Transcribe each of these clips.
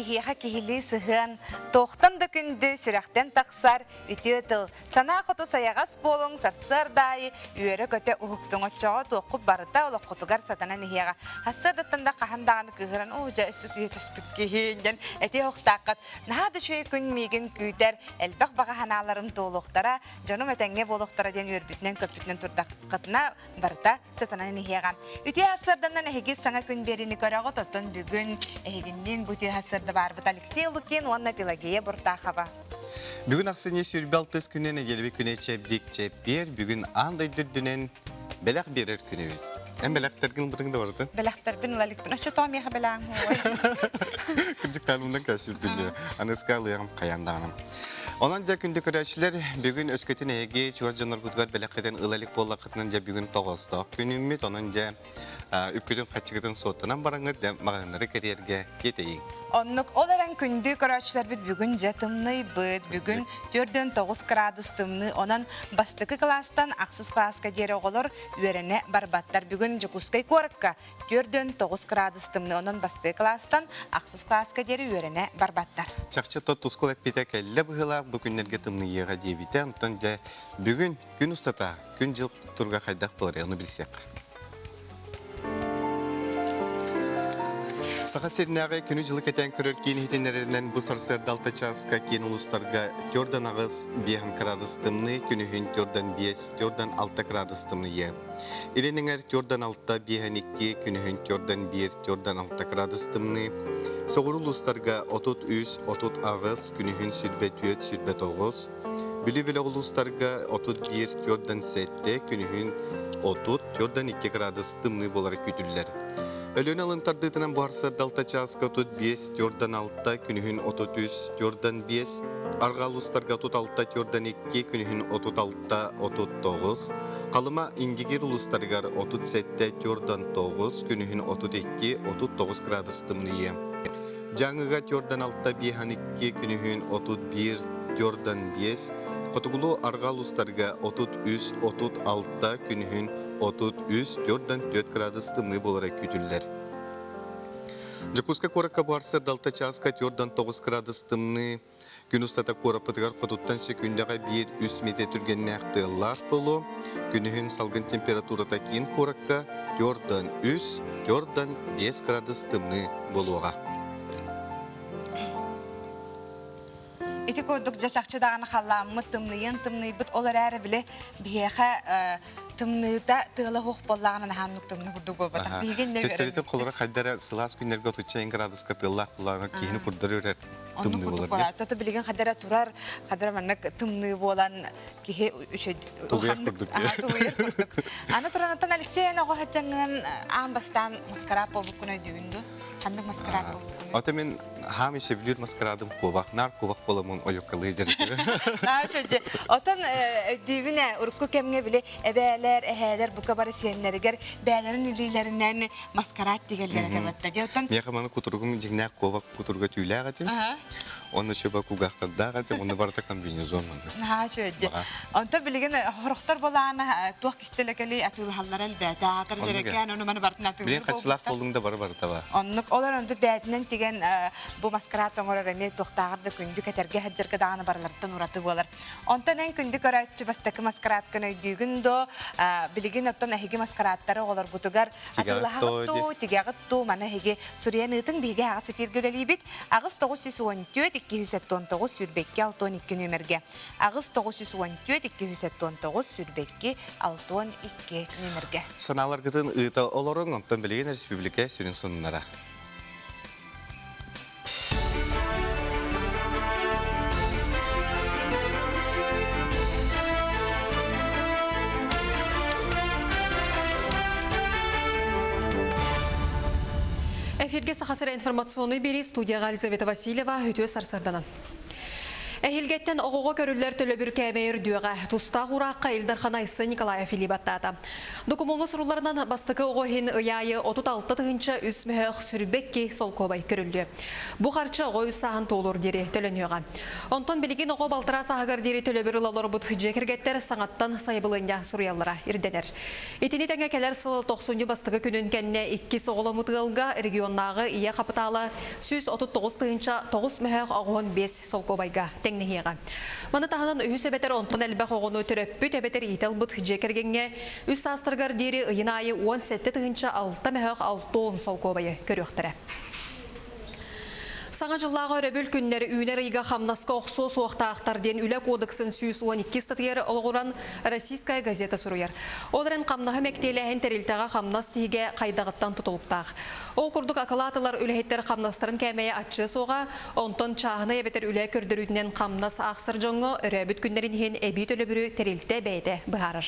киһиэхэ киһилии сыһыан, туохтан да күндү, сүрэхтэн тахсар үтүө тыл. Санаа хоту сайаҕас буолуҥ, сарсыарда аайы үөрэ-көтө уһуктуҥ. Оччоҕо туоххут барыта олоххутугар сатанан иһиэҕэ. Сарсыардаттан да хаһан даҕаны кыыһыран, оо, дьэ, өссө утуйа түспүт киһи диэн этиэ уохтааххыт. Наһаа да үчүгэй күн миигин күүтэр, элбэх баҕа санааларым туолуохтара, дьонум этэҥҥэ буолуохтара диэн үөрбүтүнэн-көппүтүнэн турдаххытына, барыта сатанан иһиэҕэ. Үтүө сарсыарданан эһиги саҥа күн биэриини көрөҕүт, оттон бүгүн эһигинниин бу үтүө сарсыарда баарбыт Алексей Лукин уонна Пелагея Буртахова. Бүгүн ахсынньы 26 күнүн нэдиэлэбит күнэ чэбдик чэппиэр, бүгүн аан дойду үрдүнэн бэлэх биэрэр күнүбүт. Эн бэлэхтэргин ылбытыҥ да барытын? Бэлэхтэрбин ыла иликпин. Оччотоо миэхэ бэлэҕиҥ хуой. Кырдьыктаанымдан кээсүрбүн дии. Аныска ылыаҕым хайаан даҕаны. Онон дьэ күндү көрөөччүлэр, бүгүн өскөтүн эһиги чугас дьонноргутугар бэлэххитин ыла илик буоллаххытына дьэ бүгүн тоҕоостоох күнүммүт. Онон дьэ үпкүтүн-хаччыгытын суоттанан бараҥҥыт дьэ маҕаһыыннары кэрийэргэ тиэтэйиҥ. Оннук ол эрэн күндү көрөөччүлэрбит бүгүн дьэ тымныйбыт. Бүгүн 49 градус тымныы. Онон бастакы кылаастан ахсыс кылааска диэри оҕолор үөрэнэ барбаттар. Бүгүн Дьокуускай куоракка 49 градус тымныы. Онон бастакы кылаастан ахсыс кылааска диэри үөрэнэ барбаттар. Чахчы то тускул эппитэ кэллэ быһыылаах бу күннэргэ тымныйыаҕа диэбитэ. Онтон дьэ бүгүн күн устата күн-дьыл туруга хайдах буоларый ону билсиэххэ. Саха сиринээҕи күнү-дьылы кэтээн көрөр киин иһитиннэрэринэн бу сарсыарда алта чааска киин улуустарга төрдөн аҕыс, биэһэн кыраадыс тымныы, күнүһүн төрдөн биэс, төрдөн алта кыраадыс тымныйыа. Илин эҥэр төрдөн алта, биэһэн икки, күнүһүн төрдөн биир, төрдөн алта кыраадыс тымныы. Соҕуруу улуустарга 33, 38, күнүһүн сүрбэ түөрт, сүрбэ тоҕус. Бүлүү бөлөх улуустарга 31, төрдөн сэттэ, күнүһүн 30, төрдөн икки кыраадыс тымныы буолара күүтүллэр. Өлүөнэ алын тардыытынан буһарсар алта чааска 35, төрдөн алта, күнүһүн 33, төрдөн биэс, арҕаа улуустарга 36, төрдөн икки, күнүһүн 36, 39, Халыма Индигир улуустарыгар 37, төрдөн тоҕус, күнүһүн 32, 39 градус тымныйыа. Дьааҥыга төрдөн алта, биэһэн икки, күнүһүн 31, төрдөн биэс, Хотугулуу арҕаа улуустарга 33, 36, күнүһүн 33, төрдөн төрт градус тымныы буолара күүтүллэр. Дьокуускай куоракка буһарсар далта чааска төрдөн тоҕус градус тымныы, Күн устата куораппытыгар хотуттан сөкүүндэҕэ биир-үс миэтэ түргэннээх тыаллаах буолуо. Күнүһүн салгын температурата киин куоракка төрдөн үс, төрдөн биэс градус тымныы буолуоҕа. Ити курдук дьэ чахчы даҕаны халлааммыт тымныйан тымныйбыт ол эрээри били биһиэхэ тымныыта тыала суох буоллаҕына наһааннык тымныы курдук буолбатах. Биһиги иннэ Төттөрүтүн холоро хайдара сылаас күннэргэ отучча градуска тыаллаах буллаҕына киһини курдары үрэр Оннук тымныы курдук буолар буолар. Тото билигин хадара турар, хадара маннык тымныы буолан киһи үчүгэй Тулуйар курдук. Тулуйар курдук. Аны туранаттан Алексей эн оҕо сылдьаҥҥын аан бастаан маскараат буолбуккун өйдүүгүн дуу? Ханнык маскараат буолбуккунуй? Ото мин хаам сөбүлүүр маскарадым куобах. Наар куобах буоламмын ойуккалыы дьарыктыыр. Наар сөдьэ. Отон өйдүүбүн ээ, урукку кэмҥэ били эбээлэр, эһээлэр бука бары сиэннэригэр бээлэрин илиилэринэн маскараат тигэллэр этэ батта. Дьэ оттон Миэхэ маны кутуругум дьиҥнээх куобах кутуруга түүлээх этим. Онно чөбө кулгаахтардаах этим, онно барыта комбинезон манна. Наһаа үчүгэй. Онтон билигин хорохтор болаана туох кистэлэ кэлий атыылаһаллара элбээтэ. Аатар дьэрэкээн ону маны барытын атыылыыр Билигин хаччылаах буоллуҥ да бары барыта бар. Оннук олор онту бээтинэн тигэн бу маскараат оҥорор эмиэ туохтааҕар да күндү кэтэргэ сылдьарга даҕаны барыларыттан ураты буолар. Онтон эн күндү көрөөччү бастакы маскараадкын өйдүүгүн доо билигин оттон эһиги маскарааттары оҕолоргутугар атыылаһаҕыт дуу, тигэҕит дуу, маны эһиги суруйан ыытыҥ, биһиги аҕыс эфиргэ үлэлиибит. Аҕыс 914 279 22 62 нүөмэргэ. Аҕыс 914 279 22 62 нүөмэргэ. Санааларгытын ыыта олоруҥ, онтон билигин республика сүрүн сонуннара. Эфирге Саха сирэ информационный биэрии студияға Елизавета Васильева үтүө сарсарданан. Эһиилгэттэн оҕоҕо көрүллэр төлөбүр кээмэйэ үрдүөҕэ. Тустаах уураахха Ил Дархан Айсен Николаев илии баттаата. Докумуоҥҥа сурулларынан бастакы оҕо иһин ый аайы 36 3 мөһөөх сүрбэкки солкуобай көрүллүө. Бу харчы оҕо үс сааһын туолуор диэри төлөнүөҕэ. Онтон билигин оҕо балтараа сааһыгар диэри төлөбүр ыла олорбут дьиэ кэргэттэр саҥаттан сайабылыанньа суруйаллара ирдэнэр. Итини тэҥэ кэлэр сыл тохсунньу бастакы күнүн кэннэ иккис оҕоломмут ыалга регионнааҕы ийэ хапытаала 139 9 мөһөөх 85 солкуобайга тэҥнэһиэҕэ. Маны таһынан үһүс эбэтэр онтон элбэх оҕону төрөппүт эбэтэр иитэ ылбыт дьиэ кэргэҥҥэ үс саастарыгар диэри ыйын аайы 17 006 мөһөөх 60 солкуобайы көрүөхтэрэ. Саҥа дьыллааҕы өрөбүл күннэр үүнэр ыйга хамнаска охсуо суохтаахтар диэн Үлэ кодексын 112 ыстатыйар олоҕуран Российская газета суруйар. Ол эрэн хамнаһы мэктиэлээһин тэрилтэҕэ хамнас тиһигэ хайдаҕыттан тутулуктаах. Ол курдук акылаат ылар үлэһиттэр хамнастарын кээмэйэ аччыа суоҕа, онтон чааһынай эбэтэр үлэ көрдөрүүтүнэн хамнас аахсар дьоҥҥо өрөөбүт күннэрин иһин эбии төлөбүрү тэрилтэ бэйэтэ быһаарар.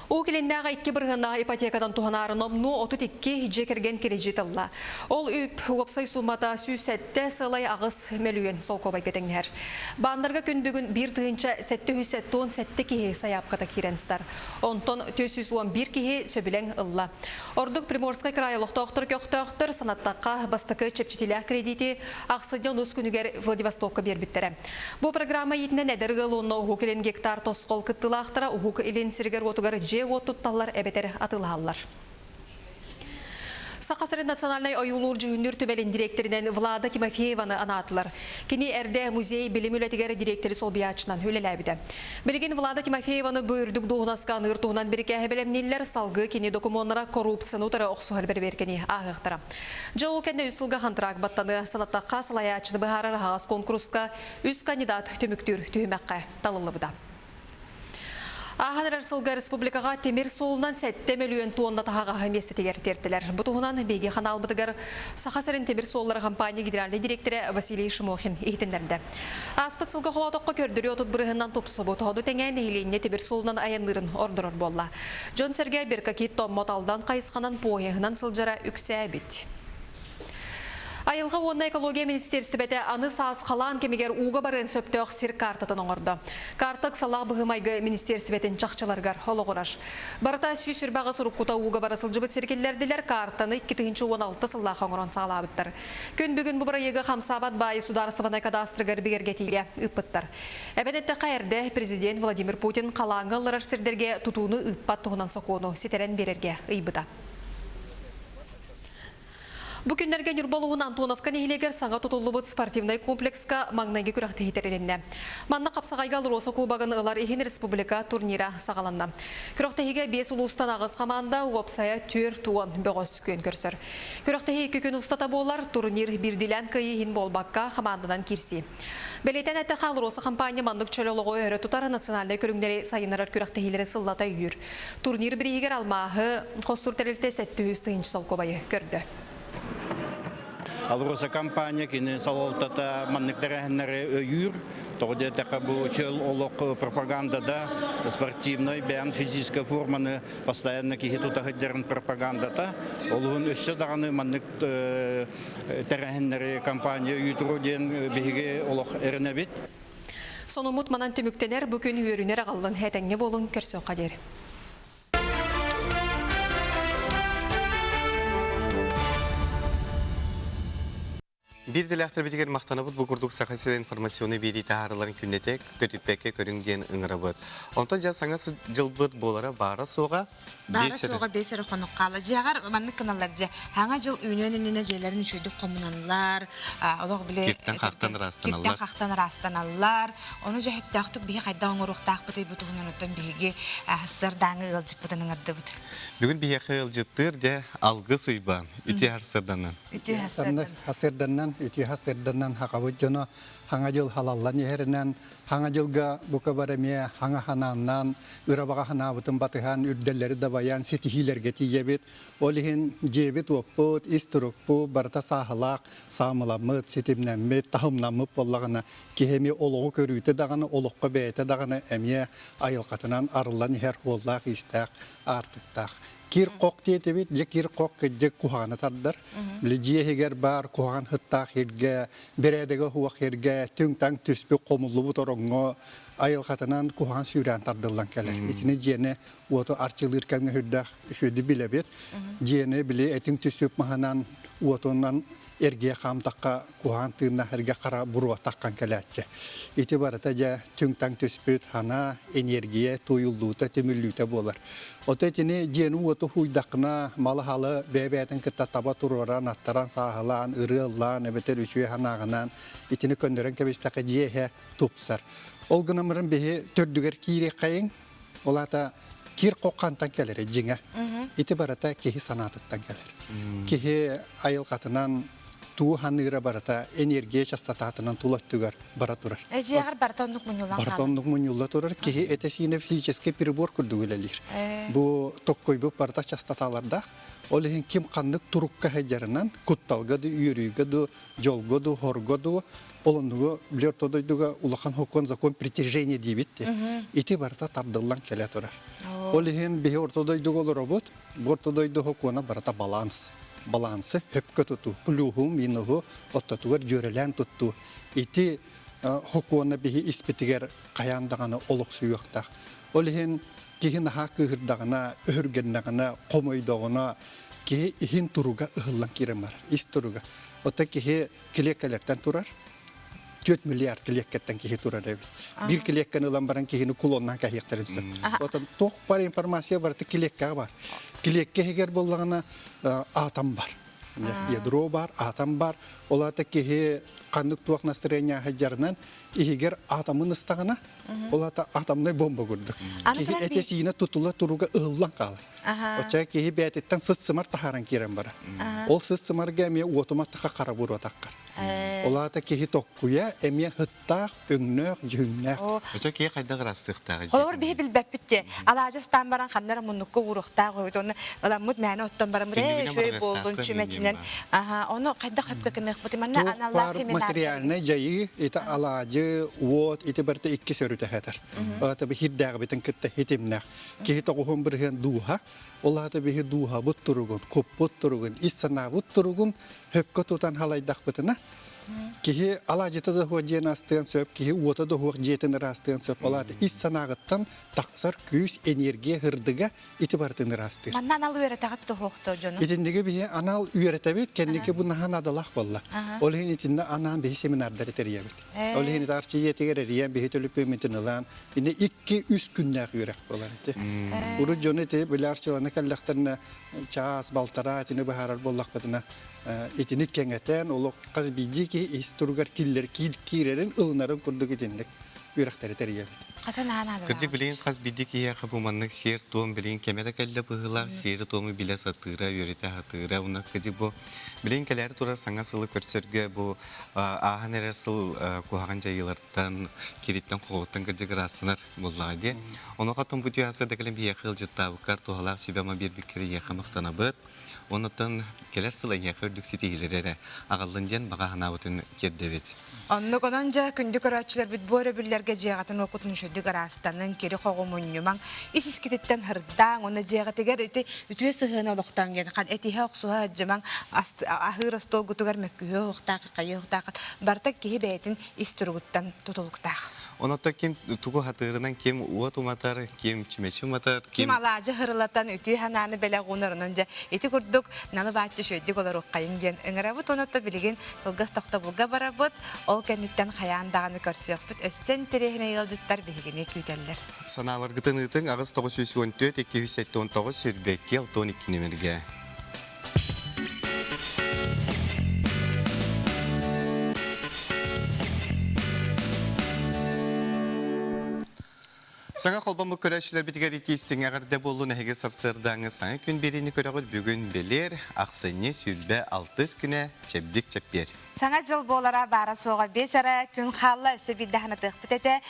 Уу килиннээҕи икки бырыһыаннаах ипотекадан туһанаары номнуо 32 дьиэ кэргэн кирэдьиит ылла. Ол үп уопсай суумата 107 сылай 8 мөлүйүөн солкуобайга тэҥнэһэр. Бааннарга күн бүгүн 1777 киһи сайаапката киирэн сытар. Онтон 411 киһи сөбүлэҥ ылла. Ордук Приморскай край олохтоохтор көхтөөхтөр санаттахха бастакы чэпчэтиилээх кредити ахсынньы онус күнүгэр Владивостокка биэрбиттэрэ. Бу программа иитинэн эдэр ыал уонна Уһук Илин гектар тосхол кыттыылаахтара Уһук Илин сиригэр-уотугар дьиэ-уот тутталлар эбэтэр атыылаһаллар. Саха сирин национальнай ойуулуур-дьүһүннүүр түмэлин дириэктэринэн Влада Тимофееваны анаатылар. Кини эрдэ музей билим үлэтигэр дириэктэри солбуйааччынан үлэлээбитэ. Билигин Влада Тимофееваны бу үрдүк дуоһунаска аныыр туһунан бирикээһи бэлэмнииллэр, салгыы кини докумуоннара коррупцияны утары охсуһар бэрэбиэркэни ааһыахтара. Дьэ ол кэннэ үс сылга хантыраак баттаныа, санаттахха салайааччыны быһаарар аһаҕас куонкуруска үс кандидат түмүктүүр түһүмэххэ талыллыбыта. Ааһан эрэр сылга республикаҕа тимир суолунан 7 мөлүйүөн туонна таһаҕаһы миэстэтигэр тиэртилэр. Бу туһунан биһиги ханаалбытыгар Саха сирин тимир суоллара компания генеральнай директора Василий Шимохин иһитиннэрдэ. Ааспыт сылга холоотоххо көрдөрүү 30 бырыһыанынан тупсубут. Ону тэҥэ нэһилиэнньэ тимир суолунан айанныырын ордорор буолла. Дьон-сэргэ Беркакит Томмот Алдан хайысханан поеһынан сылдьара үксээбит. Айылҕа уонна экология министиэристибэтэ аны саас халаан кэмигэр ууга барыан сөптөөх сир картатын оҥордо. Карта ыксалаах быһыы-майгы министиэристибэтин чахчыларыгар олоҕурар. Барыта 128 уруккута ууга бара сылдьыбыт сир киллэрдилэр, картаны 2016 сыллаах оҥорон саҕалаабыттар. Күн бүгүн бу бырайыагы хамсаабат баайы судаарыстыбаннай кадастрыгар бигэргэтиигэ ыыппыттар. Эбэн эттэххэ, эрдэ президент Владимир Путин халааҥҥа ылларар сирдэргэ тутууну ыыппат туһунан сокуону ситэрэн биэрэргэ ыйбыта. Бу күннэргэ Ньурба улууһун Антоновка нэһилиэгэр саҥа тутуллубут спортивнай комплекска маҥнайгы күрэхтэһии тэрилиннэ. Манна хапсаҕайга АЛРОСА кубогын ылар иһин республика турнира саҕаланна. Күрэхтэһиигэ биэс улуустан аҕыс хамаанда уопсайа 40 бөҕөс күөн көрсөр. Күрэхтэһии 2 күн устата буолар, турнир биирдиилээн кыайыы иһин буолбакка, хамаанданан киирсии. Бэлиэтээн эттэххэ, АЛРОСА компания маннык чөл олоҕу өрө тутар национальнай көрүҥнэри сайыннарар күрэхтэһиилэри сыллата өйүүр. Турнир бирииһигэр алмааһы хостуур тэрилтэ 700 тыһыынча солкуобайы көрдө. АЛРОСА компания кини салалтата маннык тэрээһиннэри өйүүр. Тоҕо диэтэххэ бу чөл олох пропагандада спортивнай бэйэн физическэй форманы постоянно киһи тута сылдьарын пропагандата. Олуһун өссө даҕаны маннык тэрээһиннэри компания өйүүтүрү диэн биһиги олох эрэнэбит. Сонуммут манан түмүктэнэр бу күн үөрүнэр аҕаллын этэҥҥэ буолун көрсүөххэ диэри. Биир дэлээхтэрбитигэр махтанабыт бу курдук Саха сирэ информационнай биэрии таһаарыларын күннэтэ көтүппэккэ көрүҥ диэн ыҥырабыт. Онтон дьэ саҥа дьылбыт буолара баара-суоҕа Баара суоҕа биэс эрэ хонук хаалла. Дьиэҕэр маннык гыналлар дьэ. Саҥа дьыл үүнүөн иннинэ дьиэлэрин үчүгэйдик хомуналлар, олох били киртэн-хахтан ыраастаналлар. Киртэн-хахтан ыраастаналлар. Ону дьэ сөптөөхтүк биһи хайдах оҥоруохтаахпытый бу туһунан оттон биһиги сарсыардааҥы ыалдьыппытын ыҥырдыбыт. Бүгүн биһиэхэ ыалдьыттыыр дьэ Алгыс Уйбаан үтүө сарсыарданан. Үтүө сарсыарданан. Сарсыарданан, үтүө сарсыарданан хахабыт дьоно хаҥа дьыл халаллан иһэринэн хаҥа дьылга бука бар эмиэ хаҥа ханааннаан ырабаҕа ханаабытын батыһан үрдэллэри дабайан ситиһиилэргэ тиийэбит. Ол иһин дьиэбит-уоппут, ис турукпут барыта сааһылаах, саамыламмыт, ситимнэммит, таһымнаммыт буоллаҕына киһи эмиэ олоҕу көрүүтэ даҕаны, олоххо бэйэтэ даҕаны эмиэ айылҕатынан арыллан иһэр уоллаах-иистээх, аартыктаах. Кир-хох диэтибит, дьэ кир-хох кырдьык куһаҕаны тардар. Били дьиэ иһигэр баар куһаҕан сыттаах сиргэ, бэрээдэгэ суох сиргэ, түҥ-таҥ түспүт хомуллубут ороҥҥо айылҕатынан куһаҕан сүүрээн тардыллан кэлэр. Итини дьиэни уоту арчылыыр кэмҥэ сүрдээх үчүгэйдик билэбит. Дьиэни били этиҥ түспүт маһынан уотунан эргийэ хаамтахха куһаҕан тыыннаах эргэ хара буруо таххан кэлээччи. Ити барыта дьэ түҥ-таҥ түспүт санаа, энергия тууйуллуута, түмүллүүтэ буолар. Ото итини дьиэни-уоту хууйдаххына, малы-халы бэйэ-бэйэтин кытта таба туруоран, аттаран, сааһылаан, ырыа ыллаан эбэтэр үчүгэй санааҕынан итини көннөрөн кэбистэххэ дьиэ иһэ тупсар. Ол гынан баран биһи төрдүгэр киириэххэйиҥ, Ол аата кир хантан кэлэрэ дьиҥэ. Ити барыта киһи санаатыттан кэлэр. Киһи айылҕатынан туу ханыыра барыта энергия частотатынан тула өттүгэр бара турар. Эдьиэҕэр барыта оннук мунньуллан Барыта оннук мунньулла турар. Киһи этэ-сиинэ физический прибор курдук үлэлиир. Бу токкойбут барыта частоталардаах. Ол иһин ким ханнык турукка сылдьарынан, кутталга да, үөрүүгэ да, дьолго да, хорго да Ол оннугу билэр орто дойдуга улахан хокуон закон притяжения диибит дии. Ити барыта тардыллан кэлэ турар. Ол иһин биһи орто дойдуга олоробут. Бу орто дойду хокуона барыта баланс. Балансы хөпкө тутуу, плюһу, минуһу оттотугар дьүөрэлээн туттуу. Ити хокуона биһи испитигэр хайаан даҕаны олохсуйуохтаах. Ол иһин киһи наһаа кыыһырдаҕына, өһүргэннэҕинэ, хомойдоҕуна киһи иһин туруга ыһыллан киирэн барар, ис туруга. Оттон киһи килиэккэлэртэн турар. 4 миллиард килиэккэттэн киһи турар эбит. Биир килиэккэни ылан баран киһини кулоннаан кэһиэхтэрин сөп. Отон туох бар информация барыта килиэккэҕэ бар. Килиэккэ иһигэр буоллаҕына атом бар. Ядро бар, атом бар. Ол аата киһи ханнык туох настроение сылдьарынан иһигэр атомын ыстаҕына, ол аата атомнай бомба курдук. Киһи этэ-сиинэ тутула туруга ыһыллан хаалар. Оччо киһи бэйэтиттэн сыт-сымар таһааран киирэн барар. Ол сыт-сымарга эмиэ уотума таха хара буруотаххар. Ол аата киһи токкуйа эмиэ һыттаах, өҥнөөх, дьүһүннээх. Оччо киһи хайдах ыраастыахтааҕый? Холобур биһи билбэппит те. Алаадьы ыстаан баран ханна эрэ муннукка ууруохтаах үһүбүт. Онно ыламмыт мээнэ оттон бараммыт ээ үчүгэй буоллун чүмэчинэн. Аха, ону хайдах сөпкө гыныахпытый? Манна Туох аналлаах баар материальнай дьайыы ити алаадьы, уот ити барыта икки өрүтэ хэтэр. Ата биһирдээҕибитин кытта хитимнээх. Киһи 90% дууһа, ол аата биһи дууһабыт туругун, куппут туругун, ис санаабыт туругун хөпкө тутан халайдахпытына, киһи алаадьыта да суох дьиэни астыан сөп, киһи уота да суох дьиэтин ыраастыан сөп. Ол аата ис санааҕыттан тахсар күүс, энергия һырдыга ити барытын ыраастыыр. Манна анал үөрэтэҕит туһуохто дьону? Итинниги биһи анал үөрэтэбит, кэнники бу наһаа наадалаах буолла. Ол иһин итиннэ анаан биһи семинардары тэрийэбит. Ол иһин итаарчы ийэтигэр эрийэн биһи төлөпүөммүтүн ылан, ини 2-3 күннээх үөрэх буолар ити. Урут дьону ити били арчылана кэллэхтэринэ чаас, балтараа итини быһаарар буоллахпытына итини кэҥэтэн олох хас биирдии киһи ис туругар киллэр киирэрин ылынарын курдук итинник үөрэхтэри тэрийэбит. Хата наана Кырдьык билигин хас биирдии киһиэхэ бу маннык сиэр-туом билигин кэмэ да кэллэ быһыылаах, сиэри-туому билэ сатыыра, үөрэтэ сатыыра. Уонна кырдьык бу билигин кэлээри турар саҥа сылы көрсөргө бу ааһан эрэр сыл куһаҕан дьайыылартан, кириттэн-хоҕуттан кырдьык ыраастанар буоллаҕа дии. Онуоха бу түһэ да кэлэн биһиэхэ ыалдьыттаабыккар туһалаах сүбэ-ама биэрбиккэр эйиэхэ махтанабыт. Онуттан кэлэр сыл эйиэхэ үрдүк ситиһиилэри эрэ аҕаллын диэн баҕа санаабытын тиэрдэбит. Оннук онон дьэ күндү көрөөччүлэрбит бу өрөбүллэргэ дьиэҕитин уоккутун үчүгдүк ыраастаныҥ, кири-хоҕу мунньумаҥ, ис-искититтэн һырдааҥ уонна дьиэҕитигэр ити үтүө сыһыаны олохтооҥ диэн хан этиһэ-охсуһа сылдьымаҥ, аһыыр остуолгутугар мөккүһүө уохтаах, хайыа уохтаах барыта киһи бэйэтин ис туругуттан тутулуктаах. Онон ким тугу хатыырынан ким уот уматар, ким чүмэчи уматар, ким алаадьы хырылатан үтүө санааны бэлэх уунарынан дьэ ити курдук налы бааччы үчүгэйдик олоруоххайыҥ диэн ыҥырабыт уонна билигин кылгас тохтобулга барабыт ол кэнниттэн хайаан даҕаны көрсүөхпүт өссө интэриэһинэй ыалдьыттар биһигини күүтэллэр Санааларгытын ыытыҥ 8914 279 22 62 нүмергэ. Саҥа холбоммут көрөөччүлэрбитигэр итии-истиҥ эҕэрдэ буоллун эһиги сарсыардааҥы саҥа күн биэриини көрөҕүт бүгүн бэлиэр ахсынньы 26 күнэ чэбдик чэппиэр. Саҥа дьыл буолара баара-суоҕа биэс эрэ күн хаалла, өссө биирдэ санатыахпыт этэ.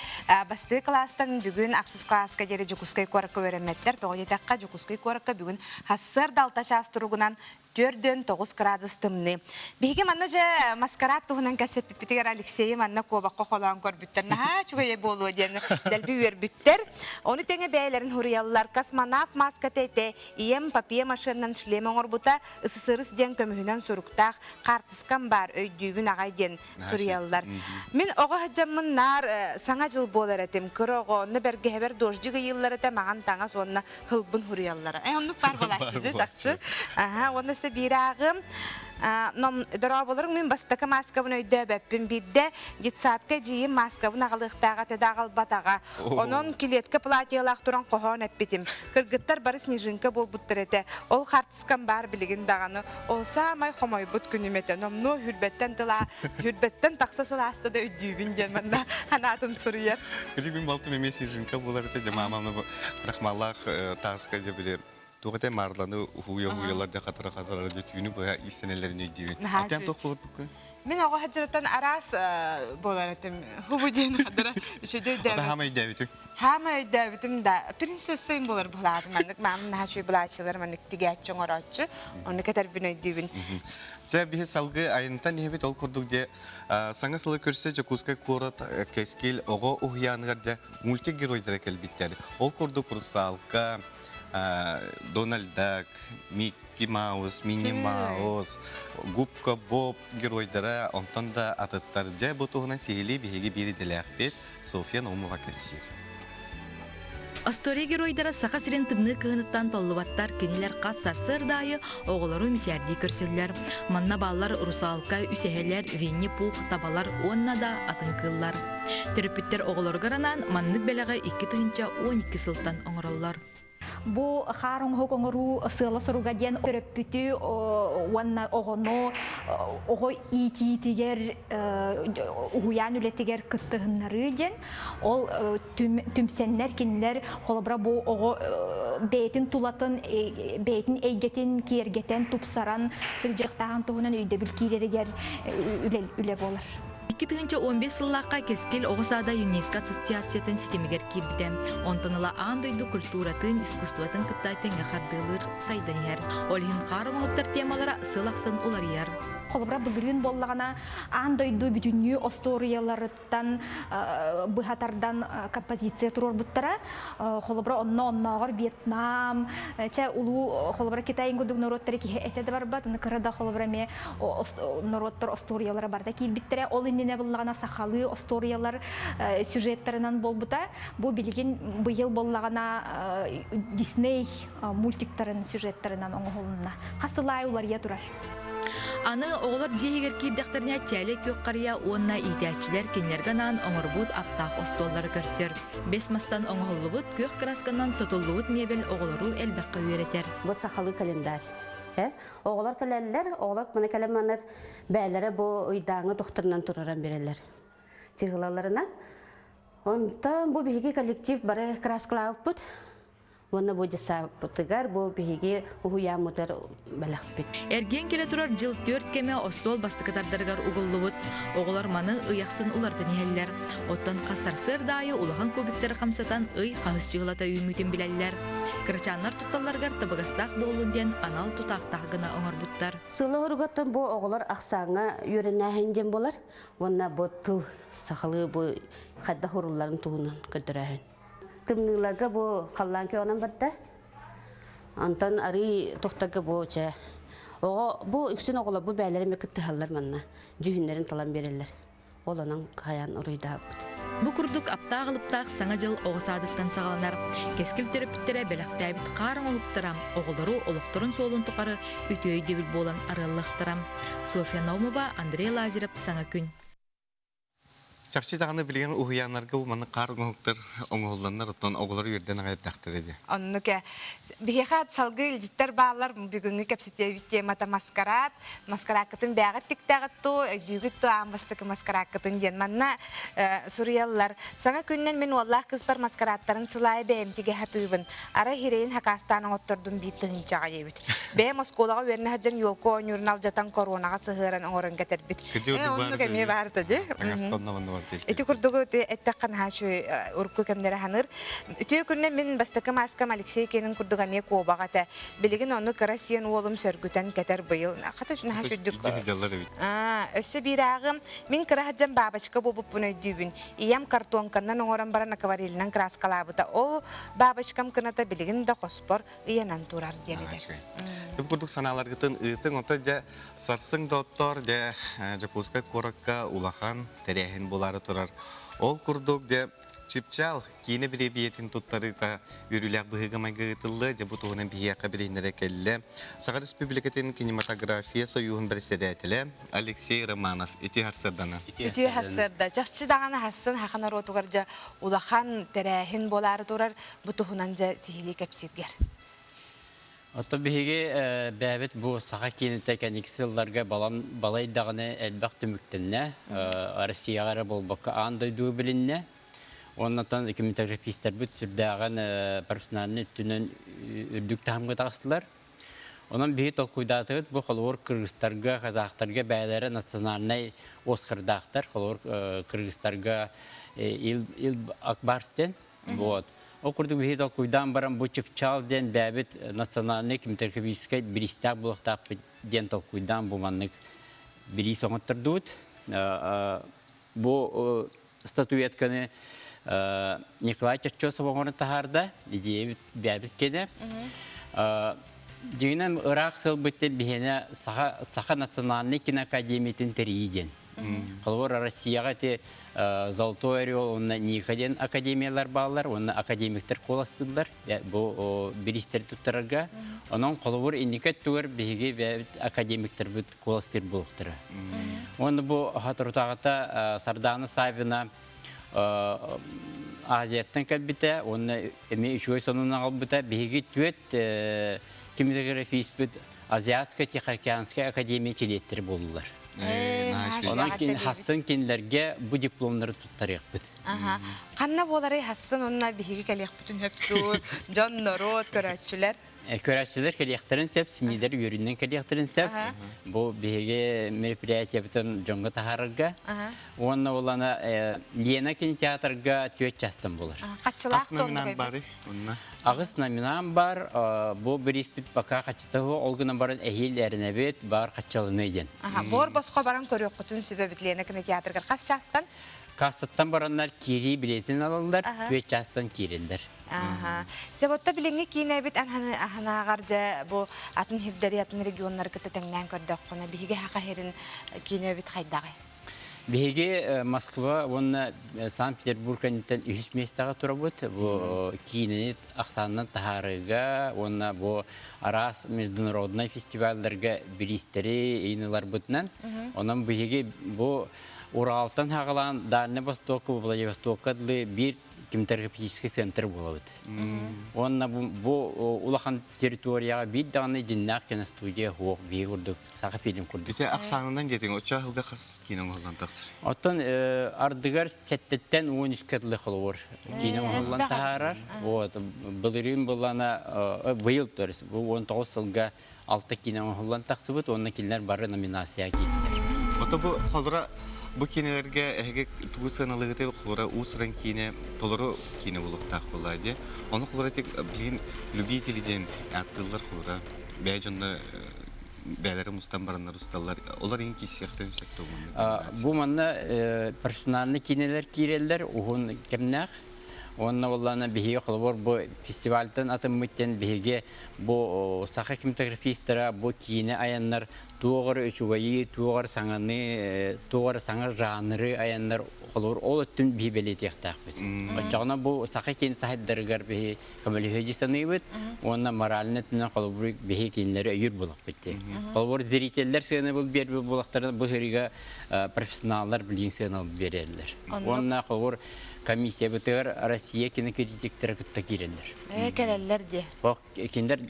Бастакы кылаастан бүгүн ахсыс кылааска диэри Дьокуускай куоракка үөрэммэттэр. Тоҕо диэтэххэ, Дьокуускай куоракка бүгүн сарсыарда алта чаас туругунан. 49 градус тымныы. Биһиги манна дьэ маскарад туһунан кэпсэппиппитигэр Алексейы манна куобахха холоон көрбүттэр. Наһаа үчүгэй буолуо диэн дэлби үөрбүттэр. Ону тэҥэ бэйэлэрин хуруйаллар. Космонавт маската этэ, ийэм папье машинанан шлем оҥорбута, СССР диэн көмүһүнэн суруктаах хаартыскам баар, өйдүүбүн аҕай диэн суруйаллар. Мин оҕо сылдьаммын наар саҥа дьыл буолар этим. Кыра оҕо онно бэргэһэбэр дождик ыйыыллар этэ, маҥан таҥас уонна хылбын хуруйаллара. Э, оннук баар буолааччы чахчы. Аха, уонна өссө биир ааҕым. Дорооболоруҥ мин бастакы мааскабын өйдөөбөппүн. Биирдэ детсадка эдьиийим мааскабын аҕалыахтаах этэ да аҕалбатаҕа. Онон килиэткэ платьелаах туран хоһоон эппитим. Кыргыттар бары снежинка буолбуттар этэ. Ол хаартыскам баар билигин даҕаны. Ол саамай хомойбут күнүм этэ. Номнуо хүрбэттэн тыла хүрбэттэн тахса сылааста да өйдүүбүн диэн манна анаатын суруйар. Кыжы мин балтым эмиэ снежинка буолар этэ. Дьэ маамам рахмаллаах тааска дьэ били туох этэ маарланы уһуйа-уһуйалар дьэ хатара-хатара дьэ түүнү быһа иистэнэллэрин өйдүүбүн. Атыан туох буолбуккун? Мин оҕо сылдьарыттан араас буолар этим. Хубу диэн хадара үчүгэй өйдөөбүт. Хаама өйдөөбүтүҥ? Хаама өйдөөбүтүм да принцессайым буолар быһылаатым. Маннык маам наһаа үчүгэй былааччылар маннык тигээччи оҥорооччу. Ону кэтэрбин өйдүүбүн. Дьэ биһи салгыы айынтан иһэбит ол курдук дьэ саҥа сылы көрсө Дьокуускай куорат Кэскил оҕо уһуйааныгар дьэ мультик геройдара кэлбиттэр. Ол курдук Русалка, Дональд Дак, Микки Маус, Минни Маус, Губка Боб геройдара онтон да атыттар. Дьэ бу туһунан сиһилии биһиги биир идэлээхпит Софья Наумова кэпсиир. Остуоруйа геройдара Саха сирин тымныы кыһыныттан толлубаттар, кинилэр хас сарсыарда аайы оҕолору мичээрдии көрсөллөр. Манна бааллар русалка, үсэһэлэр, Винни-Пух, табалар уонна да атын кыыллар. Төрөппүттэр оҕолоругар анаан маннык бэлэҕи 2012 сылтан оҥороллор. Бу хаар оҥоһук оҥоруу сыала-соруга диэн төрөппүтү уонна оҕону оҕо иитиитигэр уһуйаан үлэтигэр кыттыһыннарыы диэн ол түмсэннэр кинилэр холобура бу оҕо бэйэтин тулатын бэйэтин эйгэтин киэргэтэн тупсаран сылдьыахтааҕын туһунан өйдөбүл киирэригэр үлэ буолар. 2015 сыллаахха Кэскил оҕо саада ЮНЕСКО ассоциациятын ситимигэр киирбитэ. Онтон ыла аан дойду культуратын, искусствотын кытта тэҥҥэ хардыылыыр, сайдан иһэр. Ол иһин хаар оҥоһуктар темалара сыл ахсын уларыйар. Холобура, былырыын буоллаҕына, аан дойду бүтүннүү остуоруйаларыттан быһа тардан композиция туруорбуттара. Холобура, онно оннооҕор Вьетнам, чэ улуу холобура Китай курдук норуоттары киһи этэ да барбат, аны кыра да холобура эмиэ норуоттар остуоруйалара барыта киирбиттэрэ. Ол иннинэ буллаҕына сахалыы остуоруйалар сюжеттарынан буолбута. Бу билигин быйыл буоллаҕына Дисней мультиктарын сюжеттарынан оҥоһулунна. Хас сыл аайы уларыйа турар. Аны оҕолор дьиэ иһигэр киирдэхтэринэ чээлэй күөх харыйа уонна иитээччилэр кинилэргэ анаан оҥорбут аптаах остуоллары көрсөр. Бэс мастан оҥоһуллубут күөх кыраасканан сотуллубут миэбэл оҕолору элбэххэ үөрэтэр. Бу сахалыы календарь. Оҕолор кэлэллэр, оҕолор маны кэлэн манар бээлэрэ бу ыйдааҥы тохторунан тураран береллер. Чыһылаларынан. Онтон бу биһиги коллектив бары краскалаабыппыт. Уонна бу дьассааппытыгар бу биһиги уһуйааммытыгар бэлэхпит. Эргиэн кэлэ турар дьыл түөрт кэмэ остуол бастакы тардарыгар угуллубут. Оҕолор маны ый ахсын уларытан иһэллэр. Оттон хас сарсыарда аайы улахан кубиктары хамсатан ый хаһыс чыһылата үүммүтүн билэллэр. Кырачааннар тутталларыгар табыгастаах буоллун диэн анал тутаахтаах гына оҥорбуттар. Сыла оругаттан бу оҕолор ахсааҥҥа үөрэнээһин диэн буолар. Уонна бу тыл сахалыы бу хайдах урулларын туһунан көрдөрөөһүн. Тымныыларга бу халлаан күөҕүнэн барда. Онтон арыы тохторго бу чэ оҕо бу үксүн оҕолор бу бээлэрин кыттыһаллар манна дьүһүннэрин талан биэрэллэр. Ол онон хайаан уруйдаабыт. Бу курдук аптаах-алыптаах Саҥа дьыл оҕо саадыттан саҕаланар. Кэскил төрөппүттэрэ бэлэхтээбит хаар оҥоһуктара оҕолору олохторун суолун тухары үтүө өйдөбүл буолан арыаллыахтара. Софья Наумова, Андрей Лазарев Саҥа күн. Чахчы даҕаны билигин уһуйааннарга бу маннык хаар оҥоһуктар оҥоһулланнар оттон оҕолор үөрдэн аҕай эрдэхтэрэ дии. Оннук ээ. Биһиэхэ салгыы илдьиттэр бааллар. Бүгүҥҥү кэпсэтиэбит темата маскарад. Маскарааккытын бээҕит тиктэҕит туу, өйдүүгүт туу аан бастакы маскарааккытын диэн. Манна суруйаллар. Саҥа күннэн мин уоллаах кыыспар маскарааттарын сылаайы бэйэм тигэ сатыыбын. Арай хирэйин хакаастаан оҥоттордум биир тыһыынчаҕа диэбит. Бэйэм оскуолаҕа үөрэнэ сылдьан елка оонньуурун алдьатан коронаҕа сыһыаран оҥорон кэтэрбит. Э, оннук эмиэ баарта дии. Таҥас тонна манна бар. Ити курдугу эттэххэ наһаа үчүгэй урукку кэмнэри саныыр. Үтүө күнүнэн мин бастакы мааскам Алексей Кенин курдук эмиэ куобах этэ. Билигин ону кыра сиэн уолум сөргүтэн кэтэр быйыл. Хата наһаа үчүгдүк. Өссө биир ааҕым. Мин кыра сылдьан бабочка буолбуппун өйдүүбүн. Ийэм картонканан оҥорон баран акварелинэн краскалаабыта. Ол бабочкам кыната билигин да хоспор ыйанан турар диэн этэр. Бу курдук санааларгытын ыытыҥ. Оттон дьэ сарсын доттор дьэ Дьокуускай куоракка улахан тэрээһин буолаары турар. Ол курдук дьэ Чыпчаал киинэ бириэмийэтин туттарыыта үөрүүлээх быһыыга-майгыга ыытыллыа. Дьэ бу туһунан биһиэхэ билиһиннэрэ кэллэ. Саха Республикатын кинематография сойууһун бэрэссэдээтэлэ Алексей Романов ити сарсыарданы. Үтүө сарсыарда. Чахчы даҕаны хассын саха норуотугар дьэ улахан тэрээһин буолаары турар. Бу туһунан дьэ сиһилии кэпсииргэр. Оттон биһиги бэйэбит бу саха киинэтэ кэнники сылларга балан балай даҕаны элбэх түмүктэннэ. Россияҕа эрэ буолбакка аан дойдуга билиннэ. Оннотон кинематографистарбыт сүрдээҕин профессиональнай өттүнэн үрдүк таһымҥа таҕыстылар. Онон биһи толкуйдаатыбыт бу холобур кыргызтарга, казахтарга бэйэлэрэ национальнай Оскардаахтар, холобур кыргызтарга Ил, Ил Акбарс диэн Вот. Ол курдук биһи толкуйдаан баран бу чыпчаал диэн бэйэбит национальнай кинематографическай бириистээх буолуохтаахпыт диэн толкуйдаан бу маннык бириис оҥоттордубут. Бу статуэтканы Николай Чоччосов оҥорон таһаарда, идеябит бэйэбит кэнэ. Дьиҥинэн ыраах сылбыт биһиэнэ Саха, Саха национальнай киноакадемиятын тэрийии диэн. Холобур, Россияҕа ити Золотой орел уонна Ника диэн академиялар бааллар уонна академиктар куоластыыллар бу бириистэри туттарарга. Онон холобур инники өттүгэр биһиги бэйэбит академиктарбыт куоластыыр буолуохтара. Уонна бу соторутааҕыта Сардаана Саввина Азияттан кэлбитэ уонна эмиэ үчүгэй сонун аҕалбыта. Биһиги түөрт кинематографиспыт Азиатско-Тихоокеанскай академия чилиэттэрэ буоллулар. Онон хассын кинилэргэ бу дипломнары туттарыахпыт. Ханна буоларый хассын онно биһиги кэлиэхпитин сөптүүр, дьон, норуот, көрөөччүлэр? Көрөөччүлэр кэлиэхтэрин сөп, СМИлэр үөрүүнэн кэлиэхтэрин сөп. Бу биһиги мероприятиебытын дьоҥҥо таһаарарга. Уонна улана Лена кинотеатрга түөрт частан буолар. Хаччылаах номинант бары онно? Аҕыс номинант бар. Бу бирииспит пока хаччыта ол гынан баран эһиил эрэнэбит бар хаччалыны диэн. Буор босхо баран көрүөххүтүн сүбэбит Лена кинотеатргар хас чаастан? Кассаттан бараннар киирии билетин алаллар, түөрт чаастан киирэллэр. Себотто билиҥҥи киинэбит аһанааҕар дьэ бу атын сирдэри, атын регионнары кытта тэҥнээн көрдөххүнэ, биһиги саха сирин киинэбит хайдаҕый? Биһиги Москва уонна Санкт-Петербург кэнниттэн үһүс миэстэҕэ турабыт. Бу киинэни ахсаанынан таһаарыыга уонна бу араас международнай фестивалларга бириистэри иин ыларбытынан. Онон биһиги бу Уралтан хаҕалаан Дальнай Востокка, Владивостокка дылы биир кинематографический центр буолабыт. Уонна бу улахан территорияҕа биир даҕаны дьиннээх киностудия суох биһиги курдук Саха фильм курдук. Ити ахсаанынан диэтиҥ, оччо аһылга хас киинэ оҥоһуллан тахсар? Оттон ардыгар сэттэттэн 13 дылы холобур киинэ оҥоһуллан таһаарар. Вот, былырыын былана быйыл то есть бу 19 сылга алта киинэ оҥоһуллан тахсыбыт уонна кинилэр бары номинация киирдилэр. Ото бу холура бу киинэлэргэ эһиги тугу сыаналыгыты холура уус-уран киинэ толору киинэ буолуохтаах буоллаа дии. Ону холура билигин любители диэн ааттыыллар холура бэйэ дьонно бэйэлэрэ мустан бараннар усталлар. Олор иһин киирсиэхтэрин сөп Бу манна профессиональный киинэлэр киирэллэр уһун кэмнээх. Уонна буоллаана биһиги холобур бу фестивальтан атыммыт диэн биһиги бу саха кинематографистара бу киинэ айаннар туох эрэ үчүгэйи, туох эрэ саҥаны, туох эрэ саҥа жанры айаннар холобур ол өттүн биһи бэлиэтиэхтээхпит. Оччоҕуна бу саха киинэ таһайдарыгар биһи көмөлөһүө дии саныыбыт уонна моральный өттүнэн холобур биһи кинилэри өйүүр буолуохпут дии. Холобур зрителлэр сыанабыл биэрбит буолахтарына бу сырыыга профессионаллар билигин сыанабыл биэрэллэр. Уонна холобур. комиссиябытыгар Россия кинокритиктэрэ кытта киирэллэр. Ээ, кэлэллэр диэ. Ох, кинилэр